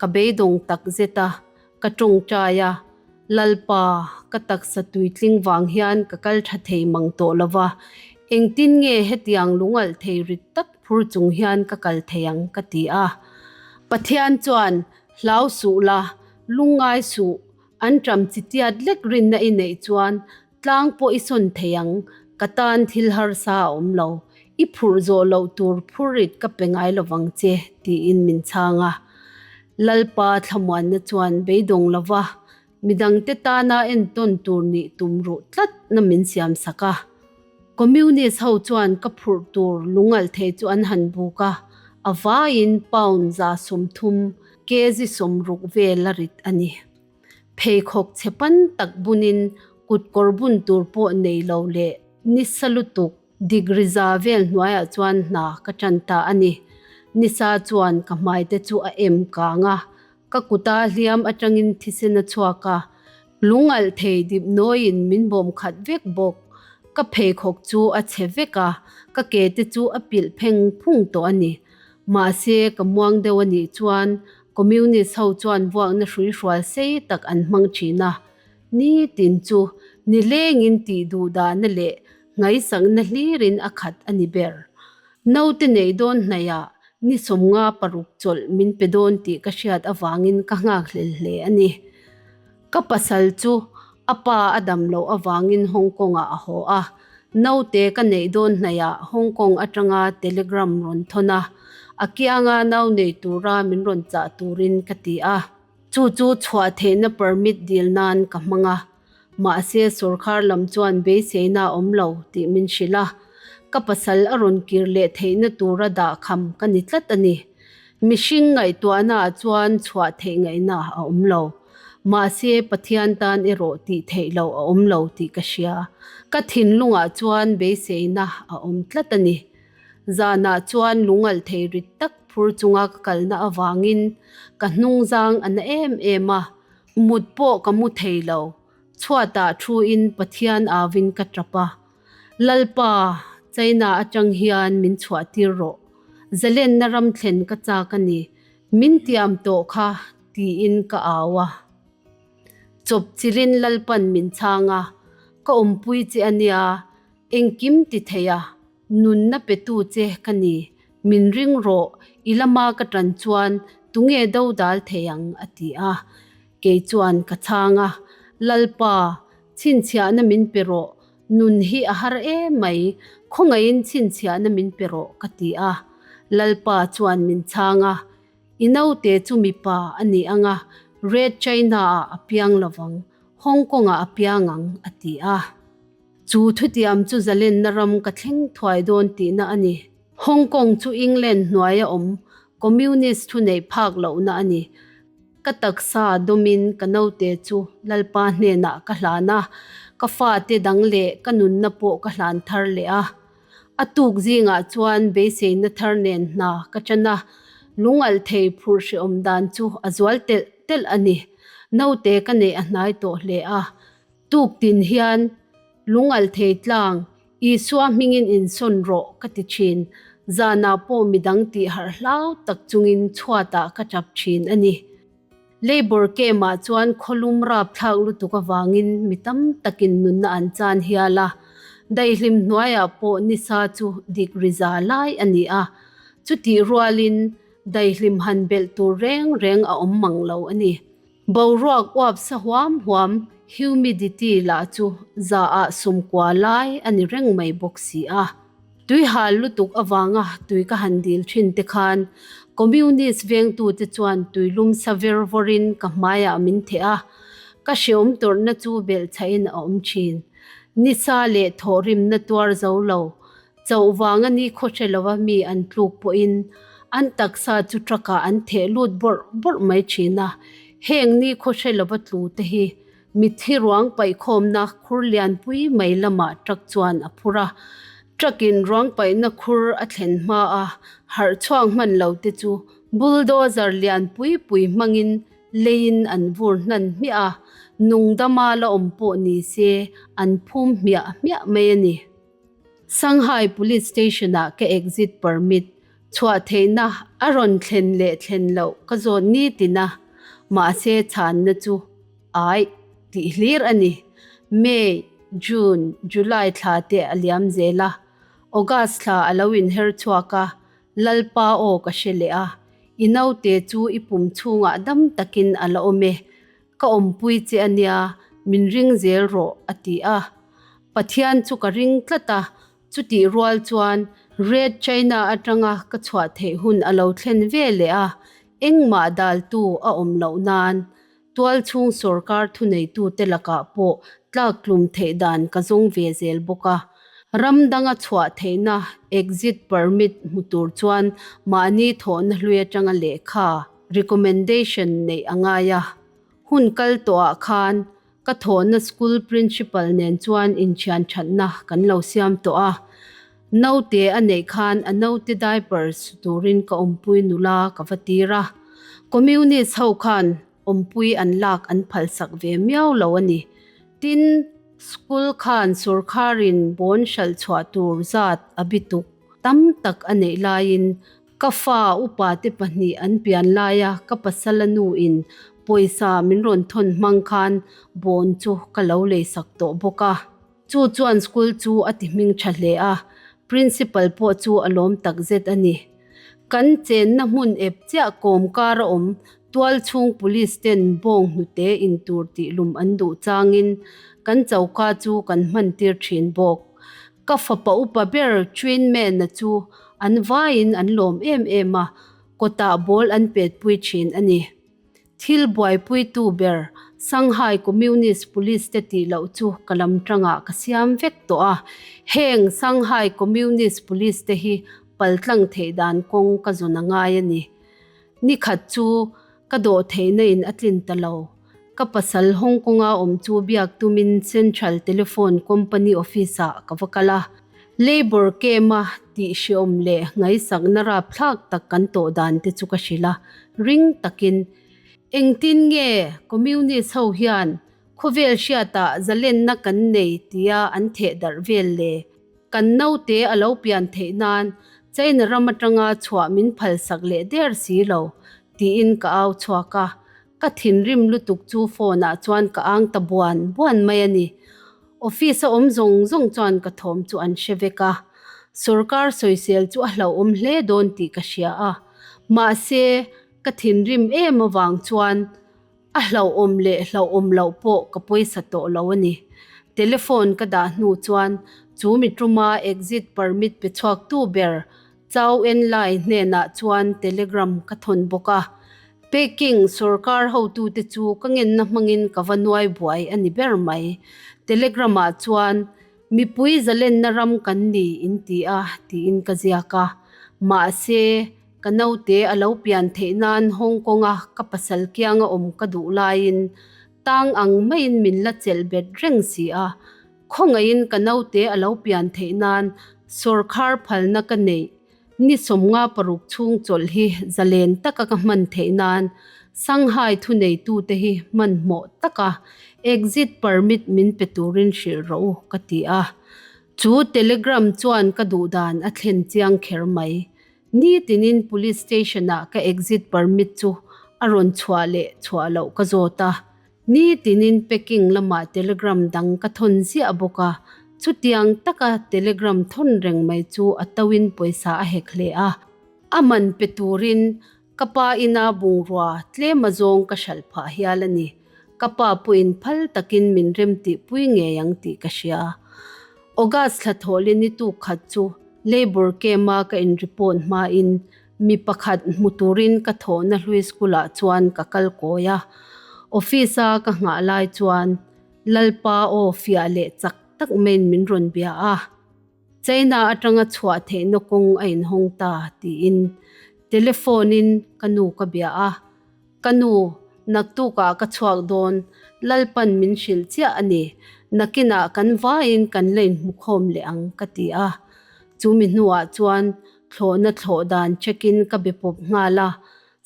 Ka beidawng tak zet a, ka tawngtai a, Lalpa, ka taksa tuitling vang hian ka kal tha thei mang tawh lo va, engtin nge hetiang lungalh thei rit tak phur chung hian ka kal thei ang ka ti a. Pathian chuan, Hlau suh la, lungngai suh, an ṭam chi tiat lek rinna i neih chuan tlang pawh i sawn thei ang, ka tan thil harsa a awm lo, i phurh zawh loh tur phurrit ka pe ngai lovang che, tiin min chhang a. Lalpa thlamuanna chuan beidawng lova midangte tana entawn tur nih tum ruh tlatna min siamsak a. Communist ho chuan ka phurh tur lungalh thei chu an han buk a, a vaiin pound 130, kg 60 vel a rit a ni. Pheikhawk chhe pan tak bunin kutkawr bun tur pawh nei lo leh nisa lutuk degree za vel hnuaiah chuan hna ka tan ta a ni. Nisa chuan ka hmaite chu a em kang a, ka kuta hliam atangin thisen a chhuak a, lungalh thei dip nawiin min bawm khat vek bawk. Ka pheikhawk chu a chhe vek a, ka ke te chu a pilh pheng phung tawh a ni. Mahse, ka muang deuh a nih chuan Communist ho chuan vuakna hruihrual sei tak an hmang thin a, nitin chu nilengin tih duhdahna leh ngaihsakna hlirin a khat a ni ber. Naute neih dawn hnaihah ni 56 chawlh min pe dawn tih ka hriat avangin ka nghakhlel hle a ni. Ka pasal chu a pa a dam loh avangin Hong Kong-ah a haw a, naute ka neih dawn hnaihah Hong Kong atanga telegram rawn thawn a, a kianga nau nei tura min rawn chah turin ka ti a. Chu chu chhuah theihna permit dil nan ka hmang a, mahse sawrkhar lam chuan beiseina a awm lo tih min hrilh a, ka pasal a rawn kir leh theihna tura dah kham ka ni tlat a ni. Mihring ngaihtuahnaah chuan chhuah theih ngaihna a awm lo. Mahse, Pathian tan erawh tih theih loh a awm lo tih ka hria. Ka thinlungah chuan beiseina a awm tlat a ni. Zanah chuan lungalh thei rit tak phur chunga ka kalna avangin ka hnungzang a na em em a, mut pawh ka mu thei lo. Chhuatah thuin Pathian auvin ka tap a, Lalpa, China atang hian min chhuah tir rawh. Zalenna ram thlen ka chak a ni. Min tiam tawh kha tiin ka au a. Chawp chilin Lalpan min chhang a, ka awmpui che a nia, engkim ti thei a, nunna petu che ka ni, min ring rawh, i lama ka tan chuan tunge dodal thei ang a ti a. Kei chuan ka chhang a, Lalpa, chhinchhiahna min pe rawh, nun hi a har em mai, khawngaihin chhinchhiahna min pe rawh ka ti a. Lalpa chuan min chhang a, I naute chu mipa a ni ang a, Red China-ah a piang lovang, Hong Kong-ah a piang ang a ti a. Chu thutiam chu zalenna ram ka thleng thuai dawn tihna a ni. Hong Kong chu England hnuaia awm Communist thuneih phak lohna a ni. Ka taksa dawmin ka naute chu Lalpa hnenah ka hlan a, ka fate dang leh ka nunna pawh ka hlan thar leh a. A tuk zingah chuan beiseina thar nen hna ka ṭan a, lungalh thei phurh hrehawm dan chu a zual telh telh a ni. Naute ka neih a hnai tawh hle a, tuk tin hian lungalh thei tlang Isua hmingin insawn rawh ka ti ṭhin. Zanah pawh midang tih harh hlau tak chungin chhuatah ka ṭap ṭhin a ni. Labour camp-ah chuan khawlum rapthlak lutuk avangin mi tam takin nunna an chan hial a. Daihlim hnuaiah pawh nisa chu degree za lai a ni a. Chutih rualin daihlim han belh tur reng reng a awm mang lo a ni. Boruak uap sa huam huam, humidity, lah chu zaah sumkua lai a ni reng mai bawk si a. Tui hal lutuk avanga tui ka han dil thin te khan Communist vengtute chuan tuilum sa ver vawrin ka hmaiah min theh a, ka hreawm tawrhna chu belhchhahin a awm thin. Nisa leh thawhrimna tuar zo lo, chauh vanga ni khawhre lova mi an tluk pawhin an taksa chu truck-ah an theh lut bawrh bawrh mai thin a, heng ni khawhre lova tlu te hi. Mitthi ruang paihkhawmna khur lianpui mai lamah truck chuan a phur a. Truck in ruang paihna khur a thlen hma a harh chhuak hman lo te chu bulldozer lianpui pui hmangin leiin an vur hnan hmiah a, nungdama la awm pawh ni se an phum hmiah hmiah mai a ni. Shanghai Police Station-ah ka exit permit chhuah theihna a rawn thlen leh thlen loh ka zawt nitin a, mahse chhanna chu aih tih hlir a ni. May, June, July thla te a liam zel a, August thla a lo inher chhuak a, Lalpa aw ka hre leh a, i naute chu i pum chhungah dam takin a la awm e, Ka awmpui che a nia, min ring zel rawh, a ti a. Pathian chu ka ring tlat a, chutih rual chuan Red China atanga ka chhuah theih hun a lo thlen ve leh a, engmah daltu a awm loh nan tualchhung sawrkar thuneitute lakah pawh tlaktlum theih dan ka zawng ve zel bawk a. Ram danga chhuah theihna exit permit hmu tur chuan mahni thawhna hlui atanga lehkha Recommendation neih a ngai a, hun kal tawhah khan ka thawhna school principal nen chuan inthian thatna kan lo siam tawh a. Naute a neih khan a naute diaper su turin ka awmpui nula ka va tir a. Communist ho khan awmpui an lak an phalsak ve miau lo a ni. Tin, school khan sorkharin bond hralh chhuah tur zat a bituk tam tak a neih laiin Ka fa upa te pahnih an pian laia ka pasala nu in pawisa min rawn thawn hmang khan bawn chu ka lo leisak tawh bawk a. Chu chuan school chu a ti hming tha hle a, principal pawh chu a lawm tak zet a ni. Kan chenna hmun ep chiah kawm kar a awm tual chhung police ten bawng hnute in tur tih lum an duh changin kan choka chu kan hman tir thin bawk. Ka fapa upa ber Twinman-a chu an vaiin an lawm em em a, kawtah ball an petpui thin a ni. Thil buaipuitu ber Shanghai Communist Police te tih loh chu ka lam tangah ka siam vek tawh a, heng Shanghai Communist Police te hi paltlang theih dan kawng ka zawn a ngai a ni. Nikhat chu ka dawh theihna in a tlin ta lo. Ka pasal Hong Kong-a awm chu biak tumin Central Telephone Company office-ah ka va kal a. Labour camp-a tih hreawm leh ngaihsakna rapthlak tak kan tawh dan te chu ka hrilh a, ring takin, Engtin nge Communist ho hian khawvel hriatah zalenna kan nei tia an theh darh vel le? Kan naute a lo pian theih nan China ram atanga chhuah min phalsak leh der si lo, tiin ka au chhuak a. Ka thinrim lutuk chu phone ah chuan ka ang ta buan buan mai a ni. Office a awm zawng zawng chuan ka thawm chu an hre vek a. Sorkar sawisel chu a hlauhawm hle dawn tih ka hria a. Mahse, ka thinrim em avang chuan a hlauhawm leh hlauhawm loh pawh ka pawisa tawh lo a ni. Telephone ka dah hnu chuan chu mi tuma exit permit pe chhuaktu ber Chau En Lai hnenah chuan telegram ka thawn bawk a. Peking sorkar hotute chu ka ngenna hmangin ka va nuai buai a ni ber mai. Telegram-ah chuan, Mipui zalenna ram kan ni in ti a, tiin ka ziak a. Mahse, ka naute a lo pian theih nan Hong Kong-a ka pasal kianga awm ka duh laiin tang ang maiin min la chelh bet reng si a. Khawngaihin ka naute a lo pian theih nan sawrkhar phalna ka neih ni 56 chhung chawlh hi zalen taka ka hman theih nan Shanghai thuneitute hi hmanhmawh taka exit permit min pe turin hrilh rawh u ka ti a. Chu telegram chuan ka duhdan a thlen chiang kher mai. Nitinin Police Station-ah ka exit permit chu a rawn chhuah leh chhuah loh ka zawt a. Nitinin packing lamah telegram dang ka thawn ziah bawk a, chutiang taka telegram thawn reng mai chu a toin pawisa a hek hle a. A man pe turin ka pa ina bungrua tlem azawng ka hralh phah hial a ni. Ka pa pawhin phal takin min remtihpui ngei ang tih ka hria. August thla thawhlin ni tuk khat chu Labour camp-a ka in-report hmain mi pakhat hmu turin ka thawhna hlui school-ah chuan ka kal kawi a. Office-a ka nghah lai chuan Lalpa aw fiah leh chak tak maiin min rawn bia a. China atanga chhuah theihna kawng a inhawng ta tiin telephone-in ka nu ka bia a. Ka nu, naktukah ka chhuak dawn. Lalpan min hrilh chiah a ni. Nakinah kan vaiin kan la inhmukhawm leh ang, ka ti a. Chumi hnuah chuan thlawhna thlawh dan check-in ka be pawp nghal a.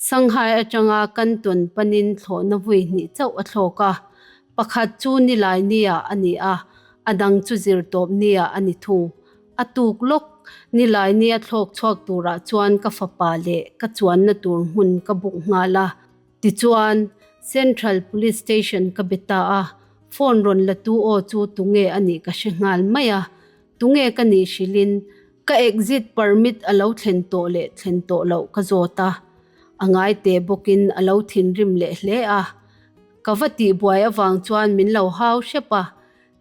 Shanghai atanga Canton panin thlawhna vui hnih chauh a thlawk a. Pakhat chu nilai nia a ni a, a dang chu zirtawp nia a ni thung. A tuk lawk, nilai nia thlawk chhuak turah chuan ka fapa leh ka chuanna tur hmun ka buk nghal a. Tichuan, Central Police Station ka be ta a, phone rawn la tu aw chu tunge a nih ka hre nghal mai a. Tunge ka nih hrilhin ka exit permit a lo thlen tawh leh thlen tawh loh ka zawt a. A ngai teh bawkin a lo thinrim leh hle a. Ka va tihbuai avang chuan min lo hau hrep a,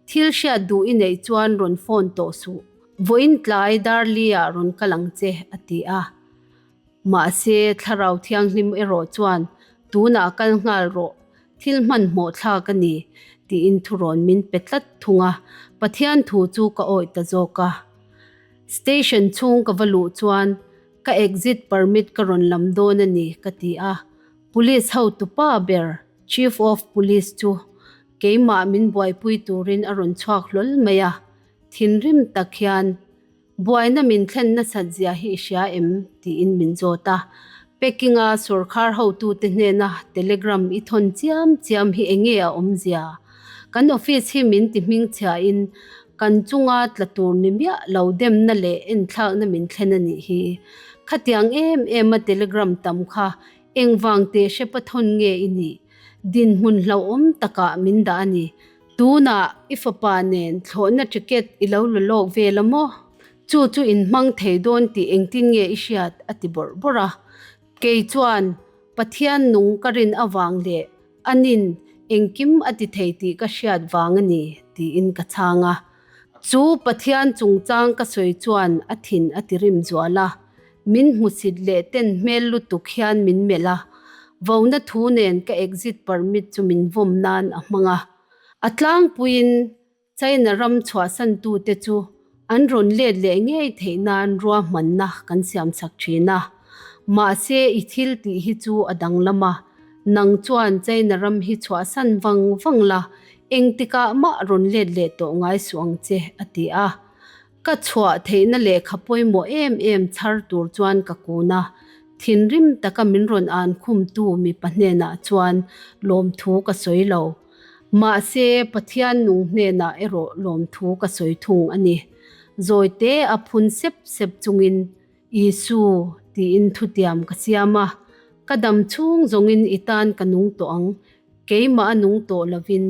Thil hriat duh i neih chuan rawn phone tawh suh. Vawiin tlai Darli-ah rawn kal ang che, a ti a. Mahse, Thlarau Thianghlim erawh chuan, Tunah kal nghal rawh, thil hmanhmawh thlak a ni, tiin thurawn min pe tlat thung a, Pathian thu chu ka awih ta zawk a. Station chhung ka va luh chuan, Ka exit permit ka rawn lam dawn a ni, ka ti a. Police hotupa ber, Chief of Police chu keimah min buaipui turin a rawn chhuak hlawl mai a, thinrim tak hian, Buaina min thlen nasat zia hi i hria em? tiin min zawt a. Peking-a sawrkhar hotute hnena telegram i thawn chiam chiam hi enge a awmzia? Kan office hi min ti hmingchhiain kan chunga tla tur ni miah lo demna leh enthlakna min thlen a nih hi. Khatiang em em a telegram tam kha engvang teh hre pathawn nge i nih? Dinhmun hlauhawm takah min dah a ni. Tunah i fapa nen thlawhna ticket i lo la lawk vel a maw? Chu chu in hmang thei dawn tih engtin nge i hriat? a ti bawrh bawrh a. Kei chuan Pathian nung ka rin avang leh anin engkim a ti thei tih ka hriat vang a ni tiin ka chhang a. Chu Pathian chungchang ka sawi chuan a thin a ti rim zual a. Min hmusit leh ten hmel lutuk hian min melh a, vona thu nen ka exit permit chu min vawm nan a hmang a. A tlangpuiin China ram chhuahsantute chu an rawn let leh ngei theih nan ruahmanna kan siamsak thin a. Mahse i thil tih hi chu a danglam a, nang chuan China ram hi chhuahsan vang vang la, engtikah mah rawn let leh tawh ngai suh ang che, a ti a. Ka chhuah theihna lehkha pawimawh em em chhar tur chuan ka kun a, thinrim taka min rawn an khumtu mipa hnenah chuan lawmthu ka sawi lo. Mahse, Pathian nung hnenah erawh lawmthu ka sawi thung a ni. Zawite a phun sep sep chungin, Isu, tiin thutiam ka siam a, ka dam chhung zawngin i tan ka nung tawh ang, keimah a nung tawh lovin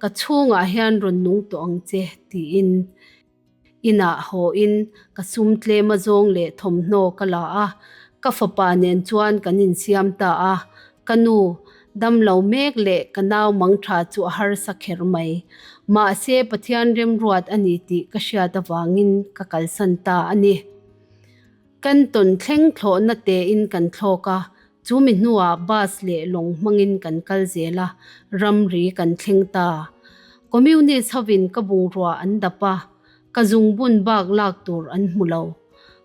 ka chhungah hian rawn nung tawh ang che, tiin inah hawin ka sum tlem a zawng leh thawmhnaw ka la a, ka fapa nen chuan kan insiam ta a, ka nu damlo mek leh ka nau mangtha chu a harsa kher mai. Mahse Pathian remruat a ni tih ka hriat avangin ka kalsan ta a ni. Kan tawn thleng thlawhna tein kan thlawk a, chu mi hnuah bus leh lawng hmangin kan kal zel a, ramri kan thleng ta. Communist hovin ka bungrua an dap a, ka zungbun bak lak tur an hmu lo.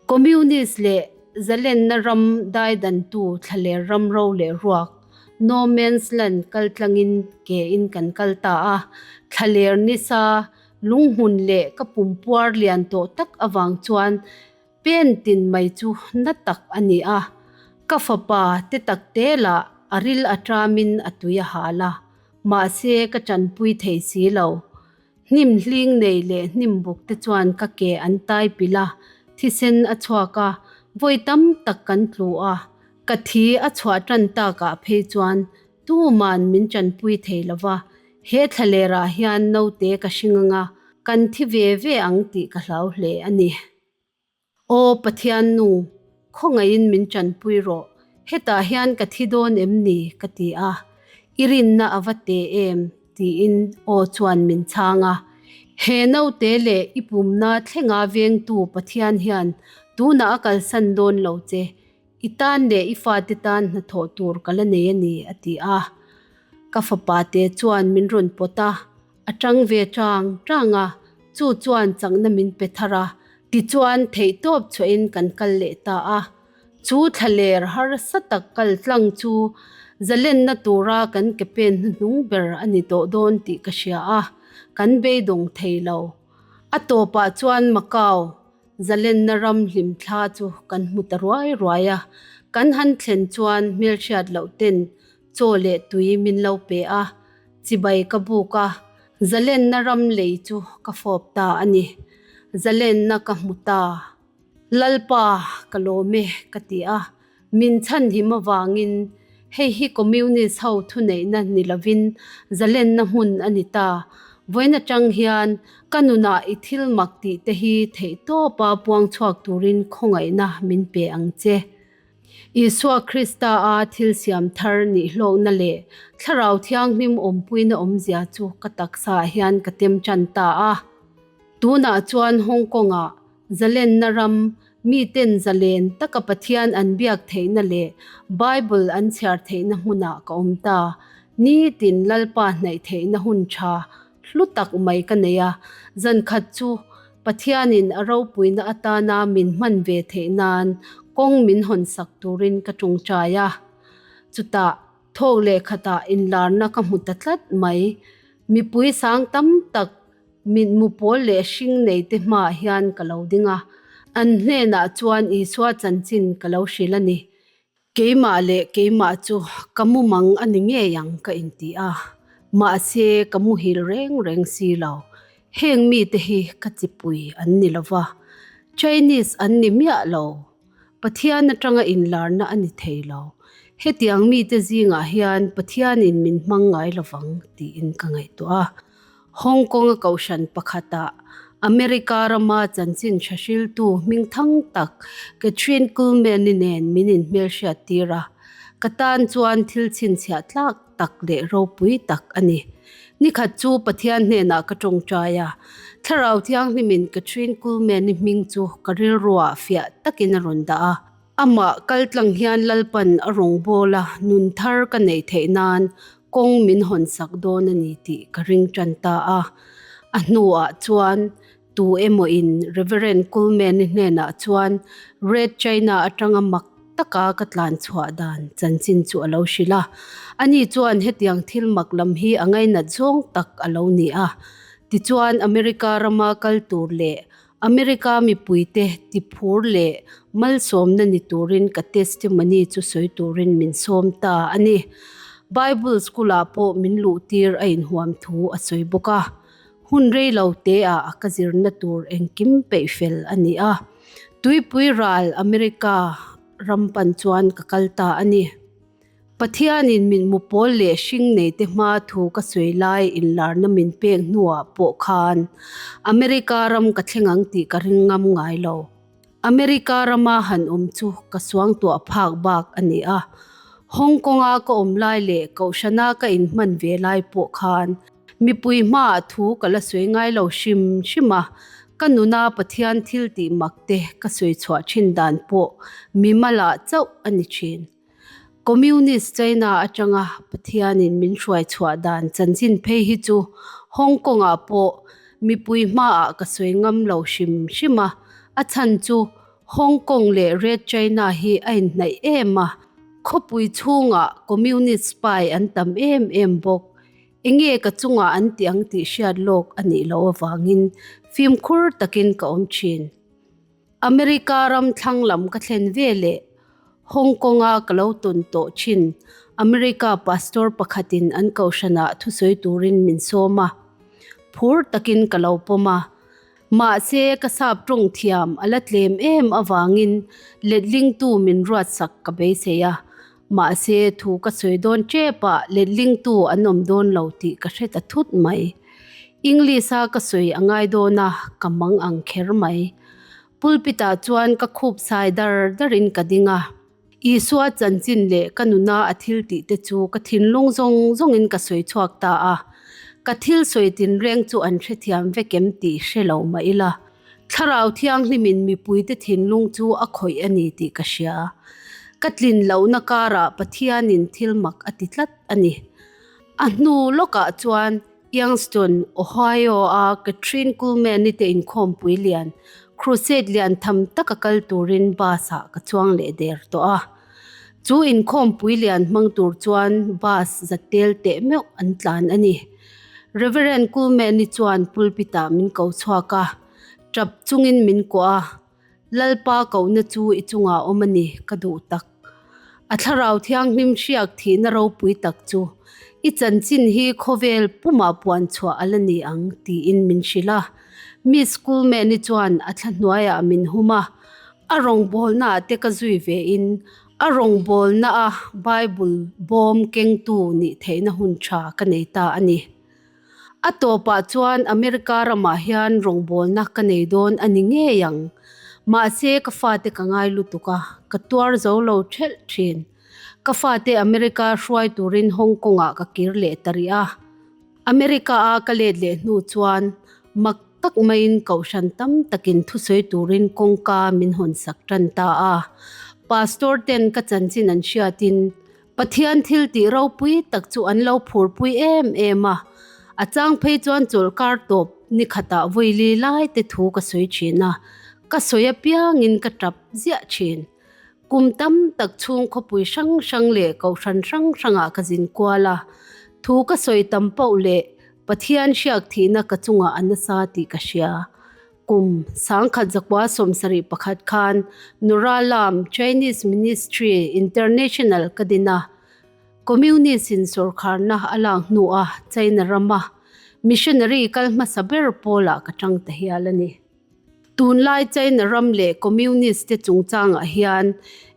Communist leh zalenna ram daidantu thlaler ram ro leh ruak, no man's land kaltlangin ke in kan kal ta a, thlaler nisa Lunghmun leh ka pumpuar lian tawh tak avang chuan pen tin mai chu na tak a ni a, ka fapa te tak te lah a ril a ṭamin a tui a hal a, mahse ka ṭanpui thei si lo. Hnim hling nei leh hnim buk te chuan ka ke an tai pilh a, thisen a chhuak a, vawi tam tak kan tlu a, ka thi a chhuah ṭan takah phei chuan Tuman min ṭanpui thei lo va, he thlalerah hian naute ka hring anga kan thi ve ve ang tih ka hlau hle a ni. Aw Pathian nu, khawngaihin min ṭanpui rawh, hetah hian ka thi dawn em ni? ka ti a. I rinna a va te em? tiin aw chuan min chhang a. He naute leh i pumna thlenga vengtu Pathian hian tunah a kalsan dawn lo che, I tan leh i fate tan hnathawh tur ka la nei a ni, a ti a. Ka fapa te chuan min rawn pawt a, a tang ve tang tang a, chu chuan chakna min pe thar a. Tichuan theihtawp chhuahin kan kal leh ta a. Chu thlaler harsa tak kal tlang chu Zalenna tura kan ke pen hnuhnung ber a ni tawh dawn tih ka hria a, kan beidawng thei lo. A tawpah chuan Macau zalenna ram hlimthla chu kan hmu ta ruai ruai a, kan han thlen chuan hmelhriat loh ten chaw leh tui min lo pe a, chibai ka buk a, zalenna ram lei chu ka fawp ta a ni. Zalenna ka hmu ta. Lalpa, ka lawm e, ka ti a. Min chhanhim avangin hei hi Communist ho thuneihna ni lovin zalenna hmun a ni ta. Vawiin atang hian ka nunah i thil mak tih te hi theihtawpa puang chhuak turin khawngaihna min pe ang che. Isua Krista a thil siam thar nihhlawkna leh Thlarau Thianghlim awmpuina awmzia chu ka taksaah hian ka tem tan ta a. Tunah chuan Hong Kong-ah Zalenna ram, miten zalen taka Pathian an biak theihna leh Bible an chhiar theihna hmunah ka awm ta. Nitin Lalpa hnaih theihna hun tha hlu tak mai ka nei a, zankhat chu Pathianin a ropuina atana min hman ve theih nan kawng min hawnsak turin ka tawngtai a. Chutah thawk leh khatah inlarna ka hmu ta tlat mai. Mipui sang tam tak Mitmu pawl leh hring nei te hmaah hian ka lo ding a, an hnenah chuan Isua chanchin ka lo hrilh a ni. Keimah leh keimah chu ka mumang a ni ngei ang ka inti a, mahse ka muhil reng reng si lo. Heng mite hi ka chipui an ni lo va, Chinese an ni miah lo. Pathian atanga inlarna a ni thei lo. Hetiang mite zingah hian Pathianin min hmang ngai lovang tiin ka ngaihtuah a. Hong Kong-a kohhran pakhatah America rama chanchin tha hriltu hmingthang tak Kathryn Kuhlman-i nen min inhmelhriattir a, ka tan chuan thil chhinchhiah tlak tak leh ropui tak a ni. Nikhat chu Pathian hnenah ka tawngtai a, Thlarau Thianghlimin Kathryn Kuhlman-i hming chu ka rilruah fiah takin a rawn dah a. Amah kaltlang hian Lalpan a rawngbâwl a, nun thar ka neih theih nân kawng min hawnsak dâwn a ni tih ka ring ṭan ta a. A hnuah chuan tu emawin Reverend Kuhlman-i hnênah chuan Red China aṭanga mak taka ka tlan chhuah dan chanchin chu a lo hrilh a. Ani chuan hetiang thil mak lam hi a ngainat zawng tak a lo ni a. Tichuan America rama kal tur leh America mipuite tiphur leh malsawmna ni turin ka testimony chu sawi turin min sawm ta a ni. Bible school-ah pawh min luhtir a inhuam thu a sawi bawk a. Hun rei lo teah ka zirna tur engkim peih fel a ni a. Tuipui ral America ram pan chuan ka kal ta a ni. Pathianin mitmu pawl leh hring neite hma thu ka sawi lai inlarna min pek hnuah pawh khan America ram ka thleng ang tih ka ring ngam ngai lo. America rama han awm chu ka suangtuah phak bak a ni a. Hong Kong-a ka awm lai leh Kohhrana ka inhman ve lai pawh khan mipui hmaah thu ka la sawi ngai lo hrim hrim a, ka nuna Pathian thil tih mak te ka sawi chhuah thin dan pawh mimalah chauh a ni thin. Communist China atanga Pathianin min hruai chhuah dan chanchin phei hi chu Hong Kong-ah pawh mipui hmaah ka sawi ngam lo hrim hrim a, a chhan chu Hong Kong leh Red China hi a inhnaih em a, khawpui chhungah Communist spy an tam em em bawk. Enge ka chungah an ti ang tih hriat lawk a nih loh avangin fimkhur takin ka awm thin. America ram thlang lam ka thlen ve leh Hong Kong-a ka lo tawn tawh thin America pastor pakhatin an kohhranah thusawi turin min sawm a, phur takin ka lo pawm a. Mahse, ka sap tawng thiam a la tlem em avangin letlingtu min ruatsak ka beisei a. Mahse, thu ka sawi dawn tepah letlingtu an awm dawn lo tih ka hre ta thut mai. English-a ka sawi a ngai dawn a, ka mang ang kher mai. Pulpit-ah chuan ka khup sai dar darin ka ding a. Isua chanchin leh ka nuna a thil tih te chu ka thinlung zawng zawngin ka sawi chhuak ta a. Ka thil sawi tinreng chu an hrethiam vek em tih hre lo mah ila, Thlarau Thianghlimin mipuite thinlung chu a khawih a ni tih ka hria. Ka tlin lohna karah Pathianin thil mak a ti tlat a ni. A hnu lawkah chuan Youngstown, Ohio-a Kathryn Kuhlman-i te inkhawmpui lian, crusade lian tham taka kal turin bus-ah ka chuang leh der tawh a. Chu inkhawmpui lian hmang tur chuan bus za tel teh meuh an tlan a ni. Reverend Kuhlman-i chuan pulpit-ah min ko chhuak a, tap chungin min kuah a, Lalpa kohna chu i chungah awm a ni, ka duh tak. A thlarau thianghlim hriak thihna ropui tak chu i chanchin hi khawvel pumah puan chhuah a la ni ang tiin min hrilh a. Miss Kuhlman-i chuan a thla hnuaiah min hum a, a rawngbawlnaah te ka zui vein a rawngbawlnaa Bible bawm kengtu nih theihna hun tha ka nei ta a ni. A tawpah chuan America ramah hian rawngbawlna ka nei dawn a ni ngei ang. Mahse ka fate ka ngai lutuk a, ka tuar zo lo thelh thin. Ka fate America hruai turin Hong Kong-ah ka kir leh ta rih a. America-a ka let leh hnu chuan mak tak maiin kohhran tam takin thusawi turin kawngka min hawnsak tan ta a. Pastor ten ka chanchin an hriatin Pathian thil tih ropui tak chu an lo phurpui em em a, a chang phei chuan chawlhkar tawp ni khatah vawili lai te thu ka sawi thin a, ka sawi apiangin ka tap ziah thin. Kum tam tak chhung khawpui hrang hrang leh kohhran hrang hrangah ka zin kual a, thu ka sawi tam poh leh Pathian hriak thihna ka chungah a nasa tih ka hria. Kum 1971 khan Nura Lam Chinese Ministry International ka din a, Communist in sawrkharna a lak hnuah China rama missionary kal hmasa ber pawlah ka tang ta hial a ni. Tunlai China ram leh Communist te chungchangah hian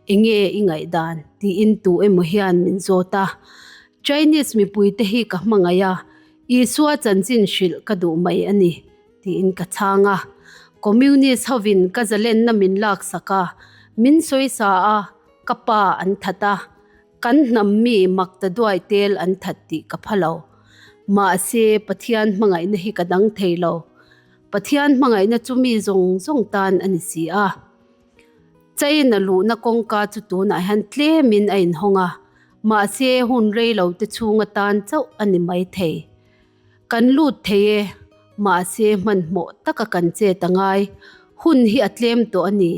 enge i ngaihdan tiin tu emaw hian min zawt a. Chinese mipuite hi ka hmangaih a, Isua chanchin hrilh ka duh mai a ni. Tiin ka chhang a. Communist hovin ka zalenna min laksak a, min sawisa a, ka pa an that a, kan hnam mi mak ta duai tel an that tih ka pha lo. Mahse, Pathian hmangaihna hi ka dang thei lo. Pathian hmangaihna chu mi zawng zawng tan a ni si a. China luhna kawngka chu tunah hian tlemin a inhawng a, mahse hun rei lo te chhung atan chauh a ni maithei. Kan lut thei e, mahse hmanhmawh taka kan chet a ngai. Hun hi a tlem tawh a ni.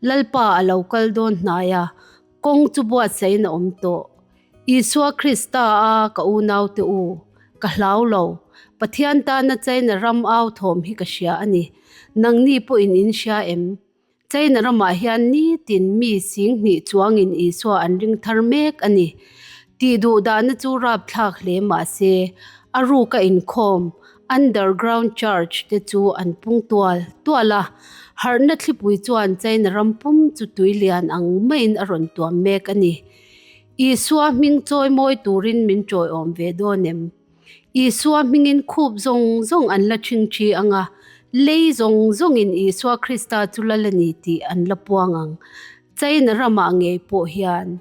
Lalpa a lo kal dawn hnai a, kawng chu buatsain a awm tawh. Isua Krista a ka unaute u, ka hlau lo. Pathian tana China ram au thawm hi ka hria a ni. Nangni pawhin in hria em? China ramah hian nitin mi singhnih chuangin Isua an ring thar mek a ni. Tih duh dahna chu rapthlak hle mah se, a ruka inkhawm, underground church, te chu an pung tual tual a. Harhna thlipui chuan China ram pum chu tui lian ang maiin a rawn tuam mek a ni. Isua hming chawi mawi turin min chawiawm ve dawn em? Isua hmingin khup zawng zawng an la ṭhingṭhi ang a, lei zawng zawngin Isua Krista chu lal a ni tih an la puang ang. China ramah ngei pawh hian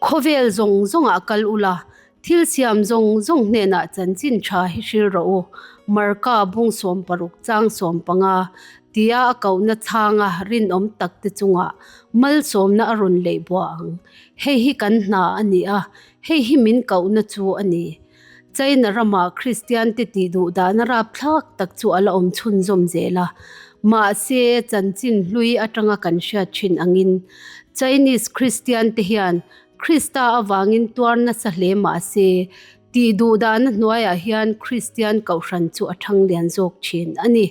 khawvel zawng zawngah kal ula, thil siam zawng zawng hnenah chanchin ṭha hi hril rawh u, Marka bung 16 chang 15 tia a kohna chhanga rinawm takte chungah malsawmna a rawn leih buah ang. Hei hi kan hna a ni a, Hei hi min kohna chu a ni. China rama Kristiante tih duh dahna rapthlak tak chu a la awm chhunzawm zel a. Mahse, chanchin hlui atanga kan hriat thin angin Chinese Kristiante hian Krista avangin tuar nasa hle mah se, tih duh dahna hnuaiah hian Kristian kohhran chu a thang lian zawk thin a ni.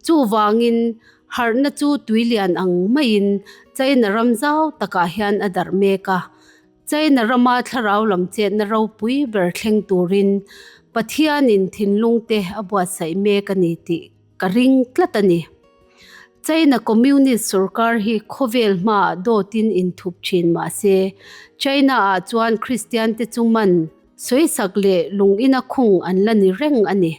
Chuvangin, harhna chu tui lian ang maiin China ram zau takah hian a darh mek a. China rama thlarau lam chetna ropui ber thleng turin Pathianin thinlungte a buatsaih mek a ni tih ka ring tlat a ni. China Communist sorkar hi khawvel hmaah dawtin inthup thin mah se, China-ah chuan Kristiante chu man sawisak leh lungina khung an la ni reng a ni.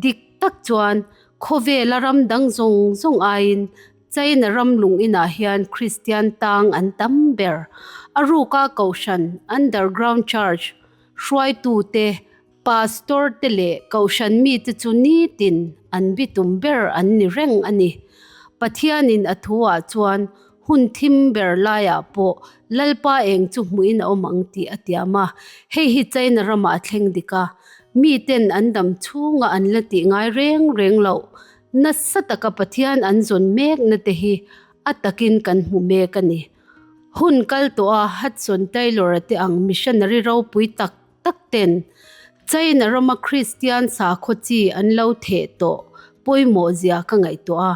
Dik tak chuan khawvela ram dang zawng zawng aiin China ram lung inah hian Kristian tang an tam ber. A ruka Kohhran, Underground Church, hruaitute, Pastor te leh Kohhran mite chu nitin an bitum ber an ni reng a ni. Pathianin a thuah chuan hun thim ber laiah pawh Lalpa eng chu hmuhin a awm ang tih a tiam a. Hei hi China ramah a thleng dik a, miten an dam chhunga an la tih ngai reng reng loh. Nasa taka Pathian an zawn mekna te hi a takin kan hmu mek a ni. Hun kal tawha Hudson Taylor-a te ang missionary ropui tak tak ten China rama Kristian sakhaw chi an lo theh tawh pawimawh zia ka ngaihtuah a.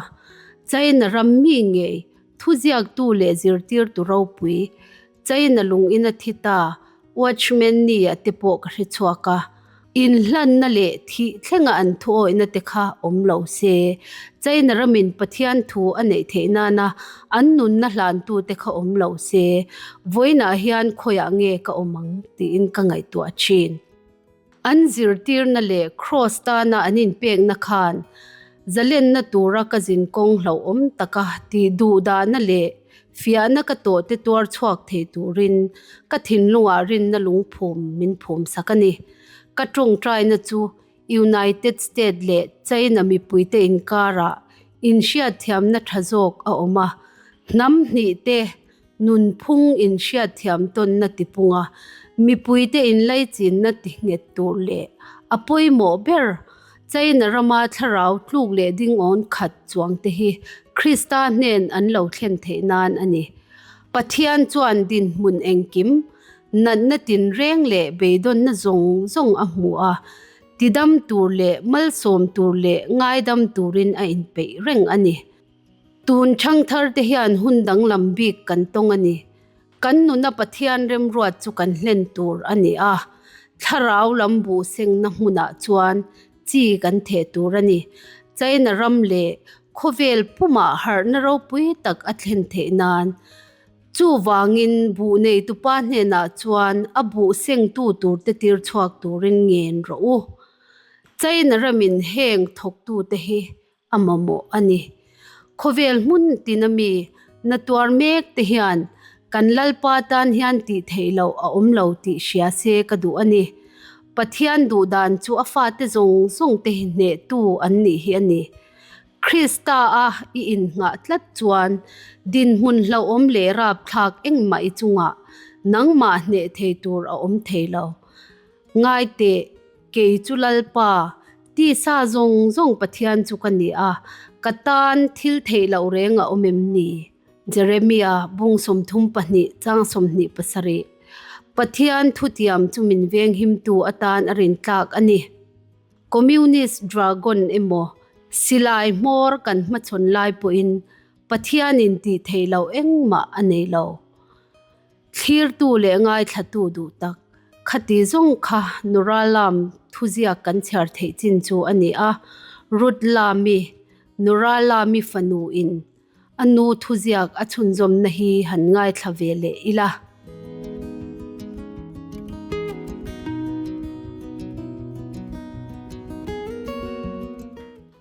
China ram mi ngei thuziaktu leh zirtirtu ropui China lung in a thi ta, Watchman Nee-a te pawh ka hre chhuak a. Inhlanna leh thih thlenga an thuawihna te kha awm lo se, China ramin Pathian thu a neih theih nana an nunna hlantu te kha awm lo se, vawiinah hian khawiah nge ka awm ang tiin ka ngaihtuah thin. An zirtirna leh Kraws tana an inpekna khan zalenna tura ka zinkawng hlauhawm taka tih duhdahna leh fiahna ka tawhte tuar chhuak thei turin ka thinlungah rinna lungphum min phum sak a ni. Ka tawngtaina chu United State leh China mipuite inkarah inhriatthiamna tha zawk a awm a, hnam hnihte Nunphung inhriatthiam tawnna tipunga mipuite inlaichinna tihnghet tur leh a pawimawh ber China rama thlarau tluk leh dingawn khat chuangte hi Krista hnen an lo thlen theih nan a ni. Pathian chuan dinhmun engkim, natna tinreng leh beidawnna zawng zawng a hmu a, tidam tur leh malsawm tur leh ngaidam turin a inpeih reng a ni. Tun thangthar te hian hun danglam bik kan tawng a ni. Kan nuna Pathian remruat chu kan hlen tur a ni a, thlarau lam buh sengna hmunah chuan chi kan theh tur a ni. China ram leh khawvel pumah harhna ropui tak a thlen theih nan. Chuvangin buh neitupa hnenah chuan a buh sengtu turte tir chhuak turin ngen rawh u. China ramin heng thawktute hi a mamawh a ni. Khawvel hmun tina mi na tuar mek te hian kan Lalpa tan hian tih theih loh a awm lo tih hria se ka duh a ni. Pathian duh dan chu a fate zawng zawng te hi hnehtu an nih hi a ni. Krista a i innghah tlat chuan dinhmun hlauhawm leh rapthlak engmah i chungah nangmah hneh thei tur a awm thei lo. Ngai teh, kei chu Lalpa, tisa zawng zawng Pathian chu ka ni a, ka tan thil theih loh reng a awm em ni? Jeremia, bung 32, chang 27. Pathian thutiam chu min venghimtu atan a rintlak a ni. Communist Dragon emaw, silai hmawr kan hmachhawn lai pawhin Pathianin tih theih loh engmah a nei lo. Thlirtu leh ngaithlatu duh tak. Khati zawng kha Nora Lam thuziak kan chhiar theih chin chu a ni a, Ruth Lami, Nora Lami fanu in a nu thuziak a chhunzawmna hi han ngaithla ve leh ila.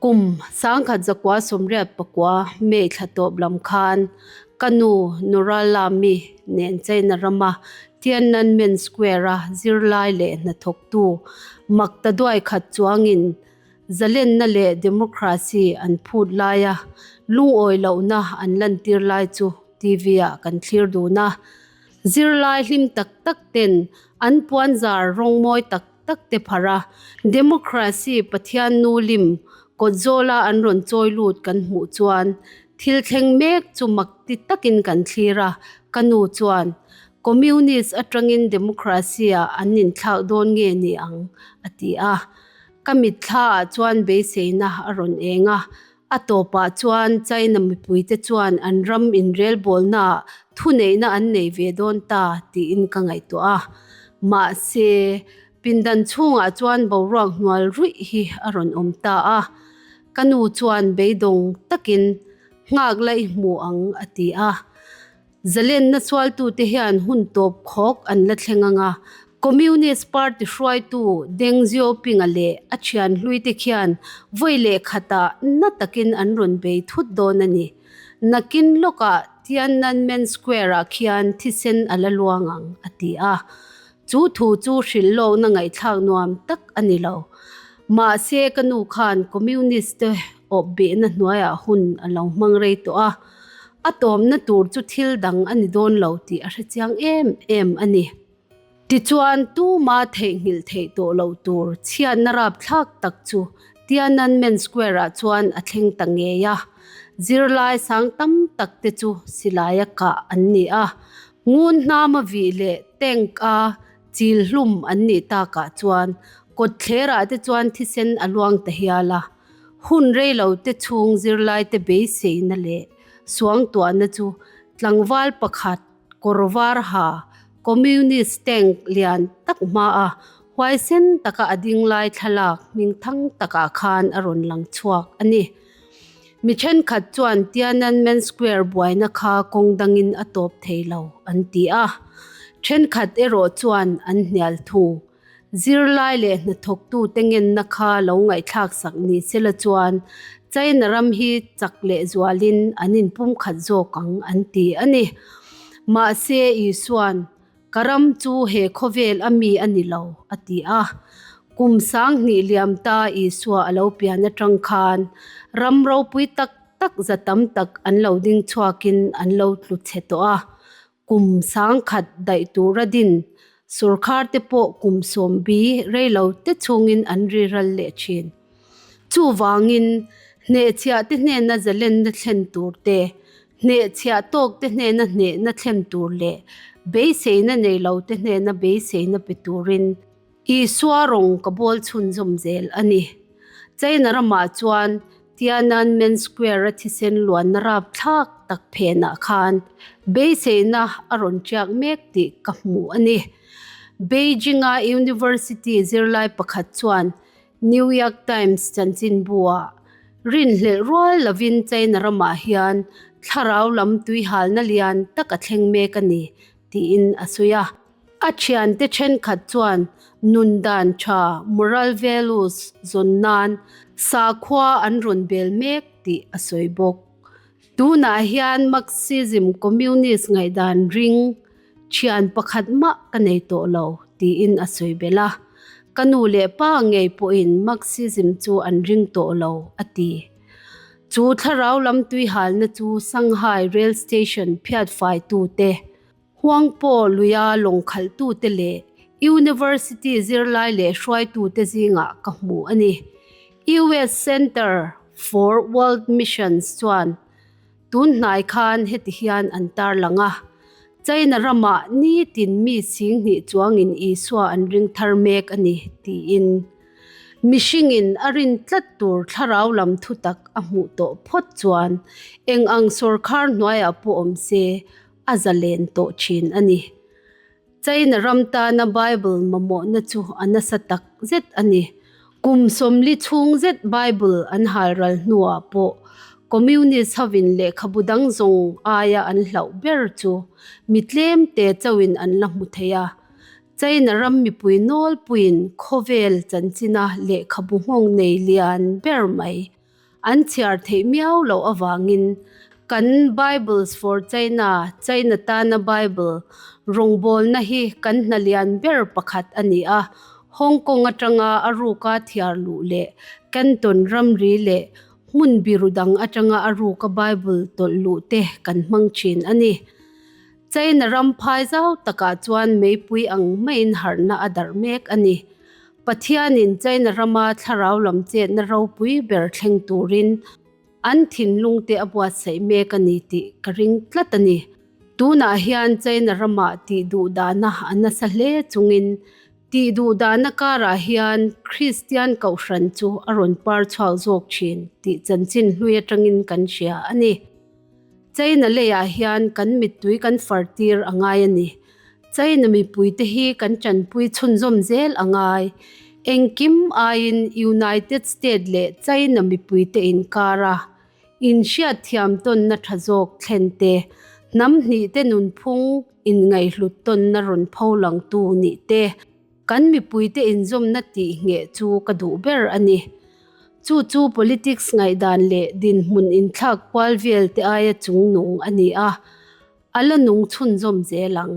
Kum 1989 May thla tawp lam khan ka nu Nora Lami nen China rama Tiananmen Square-a zirlai leh hnathawktu makta duai khat chuangin zalenna leh democracy an phut laia lungawi lohna an lantir lai chu TV-ah kan thlir dun a. Zirlai hlim tak tak ten an puanzar rawng mawi tak tak te pharh a, Democracy Pathian nu lim kawtzawla an rawn chawi lut kan hmuh chuan thil thleng mek chu mak ti takin kan thlir a, ka nu chuan Communist atangin Democracy ah an inthlak dawn nge ni ang a ti a, ka mitthla ah chuan beiseina a rawn eng a, A tawpah chuan China mipuite chuan an ram inrelbawlnaah thuneihna an nei ve dawn ta tiin ka ngaihtuah a. Mahse, pindan chhungah chuan boruak hnual ruih hi a rawn awm ta a. Ka nu chuan beidawng takin, Nghak la i hmu ang a ti a. Zalenna sualtute hian hun tawp khawk an la thleng ang a, Communist Party hruaitu Deng Xiaoping-a leh a thian hluite khian vawi leh khatah na takin an rawn bei thut dawn a ni. Nakin lawkah Tiananmen Square-ah khian thisen a la luang ang, a ti a. Chu thu chu hrilh lawkna ngaihthlak nuam tak a ni lo. Mahse, ka nu khan Communist-te awp behna hnuaiah hun a lo hmang rei tawh a. A tawmna tur chu thil dang a ni dawn lo tih a hrechiang em em a ni. Tichuan, tuma theihnghilh theih tawh loh tur chhiatna rapthlak tak chu Tiananmen Square-ah chuan a thleng ta ngei a. Zirlai sang tam tak te chu silaia kah an ni a. Ngun hnama vih leh tank a chil hlum an nih takah chuan kawtthlerah te chuan thisen a luang ta hial a. Hun rei lo te chhung zirlaite beiseina leh suangtuahna chu tlangval pakhat kawr var ha Communist tank lian tak hmaa huaisen taka a ding lai thlalak hmingthang takah khan a rawn lang chhuak a ni. Mi thenkhat chuan Tiananmen Square buaina kha kawng dangin a tawp thei lo an ti a, thenkhat erawh chuan an hnial thung. Zirlai leh hnathawktute ngenna kha lo ngaihthlaksak ni sela chuan China ram hi chak lehzualin an inpumkhat zawk ang an ti a ni. Mahse, Isua'n, Ka ram chu he khawvel a mi a ni lo, a ti a. Kum 2000 liam ta Isua a lo pian atang khan ram ropui tak tak za tam tak an lo ding chhuakin an lo tlu chhe tawh a. Kum 10,000 daih tura din sawrkhar te pawh kum 70 rei lo te chhungin an ri ral leh thin. Chuvangin, hnehchhiah te hnena zalenna thlen tur te, hnehchhiah tawk te hnena hnehna thlen tur leh beiseina nei lo te hnena beiseina pe turin Isua rawng ka bawl chhunzawm zel a ni. China ramah chuan Tiananmen Square-a thisen luanna rapthlak tak phenah khan beiseina a rawn tiak mek tih ka hmu a ni. Beijing-a university zirlai pakhat chuan New York Times chanchinbu-ah rinhlelh rual lovin China ramah hian thlarau lam tuihalna lian tak a thleng mek a ni tiin a sawi a. A thiante thenkhat chuan nun dan tha, moral values, zawn nan sakhua an rawn bel mek tih a sawi bawk. Tunah hian Marxism Communist ngaihdan ring Thian pakhat mah ka nei tawh lo, tiin a sawi belh a. Ka nu leh pa ngei pawhin Marxism chu an ring tawh lo, a ti. Chu thlarau lam tuihalna chu Shanghai Rail Station phiat faitute, Huangpo luia lawng khalhtute leh University zirlai leh hruaitute zingah ka hmu a ni. US Center for World Missions chuan Tun hnai khan heti hian an tarlang a, China ramah nitin mi 2000 chuangin Isua an ring thar mek a ni, tiin. Mihringin a rin tlat tur thlarau lam thutak a hmuh tawh phawt chuan eng ang sawrkhar hnuaiah pawh awm se a zalen tawh thin a ni. China ram tana Bible mamawhna chu a nasa tak zet a ni. Kum 40 chhung zet Bible an halral hnuah pawh Communist hovin lehkhabu dang zawng aia an hlauh ber chu mi tlemte chauhin an la hmu thei a. China ram mipui nawlpuiin khawvel chanchina lehkhabu nghawng nei lian ber mai An chhiar theih miau loh avangin kan Bibles for China, China tana Bible, rawngbawlna hi kan hna lian ber pakhat a ni a. Hong Kong atanga a ruka thiar luh leh Canton ramri leh hmun biru dang atanga a ruka Bible tawlh luh te kan hmang thin a ni. China ram phai zau takah chuan meipui ang maiin harhna a darh mek a ni. Pathianin China rama thlarau lam chetna ropui ber thleng turin an thinlungte a buatsaih mek a ni tih ka ring tlat a ni. Tunah hian China ramah tih duhdahna a nasa hle chungin tih duhdahna karah hian Kristian Kohhran chu a rawn par chhuak zawk thin tih chanchin hlui atangin kan hria a ni. China leiah hian kan mittui kan far tir a ngai a ni. China mipuite hi kan tanpui chhunzawm zel a ngai. Engkim aiin United State leh China mipuite inkara inhriatthiam tawnna tha zawk thlen te, hnam hnihte nunphung inngaihhlut tawnna rawn pho langtu nih te, kan mipuite inzawmna tih ngheh chu ka duh ber a ni. Chu chu politics ngaihdan leh dinhmun inthlak kual vel te aia chungnung a ni a. A la nung chhunzawm zel ang.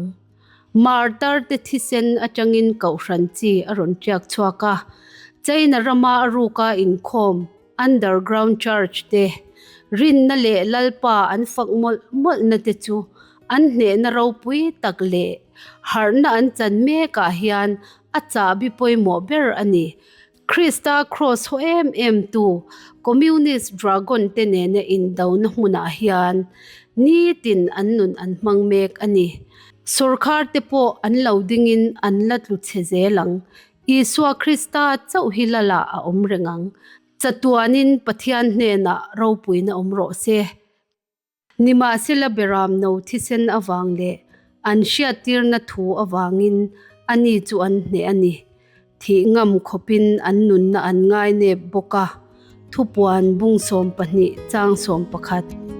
Martar te thisen atangin Kohhran chi a rawn tiak chhuak a, China rama a ruka inkhawm, underground church, te rinna leh Lalpa an fak mawlh mawlhna te chu an hnehna ropui tak leh harhna an chan mekah hian a chahbi pawimawh ber a ni. Krista Kraws haw em em tu Communist Dragon te nena indona hmunah hian nitin an nun an hmang mek a ni. Sawrkhar te pawh an lo dingin an la tlu chhe zel ang. Isua Krista chauh hi Lala a awm reng ang. Chatuanin Pathian hnenah ropuina awm rawh se. Nimahsela Beram no thisen avang leh an hriattirna thu avangin ani chu an hneh a ni. Thih ngam khawpin an nunna an ngainep bawk a, Thupuan bung 12 chang 11.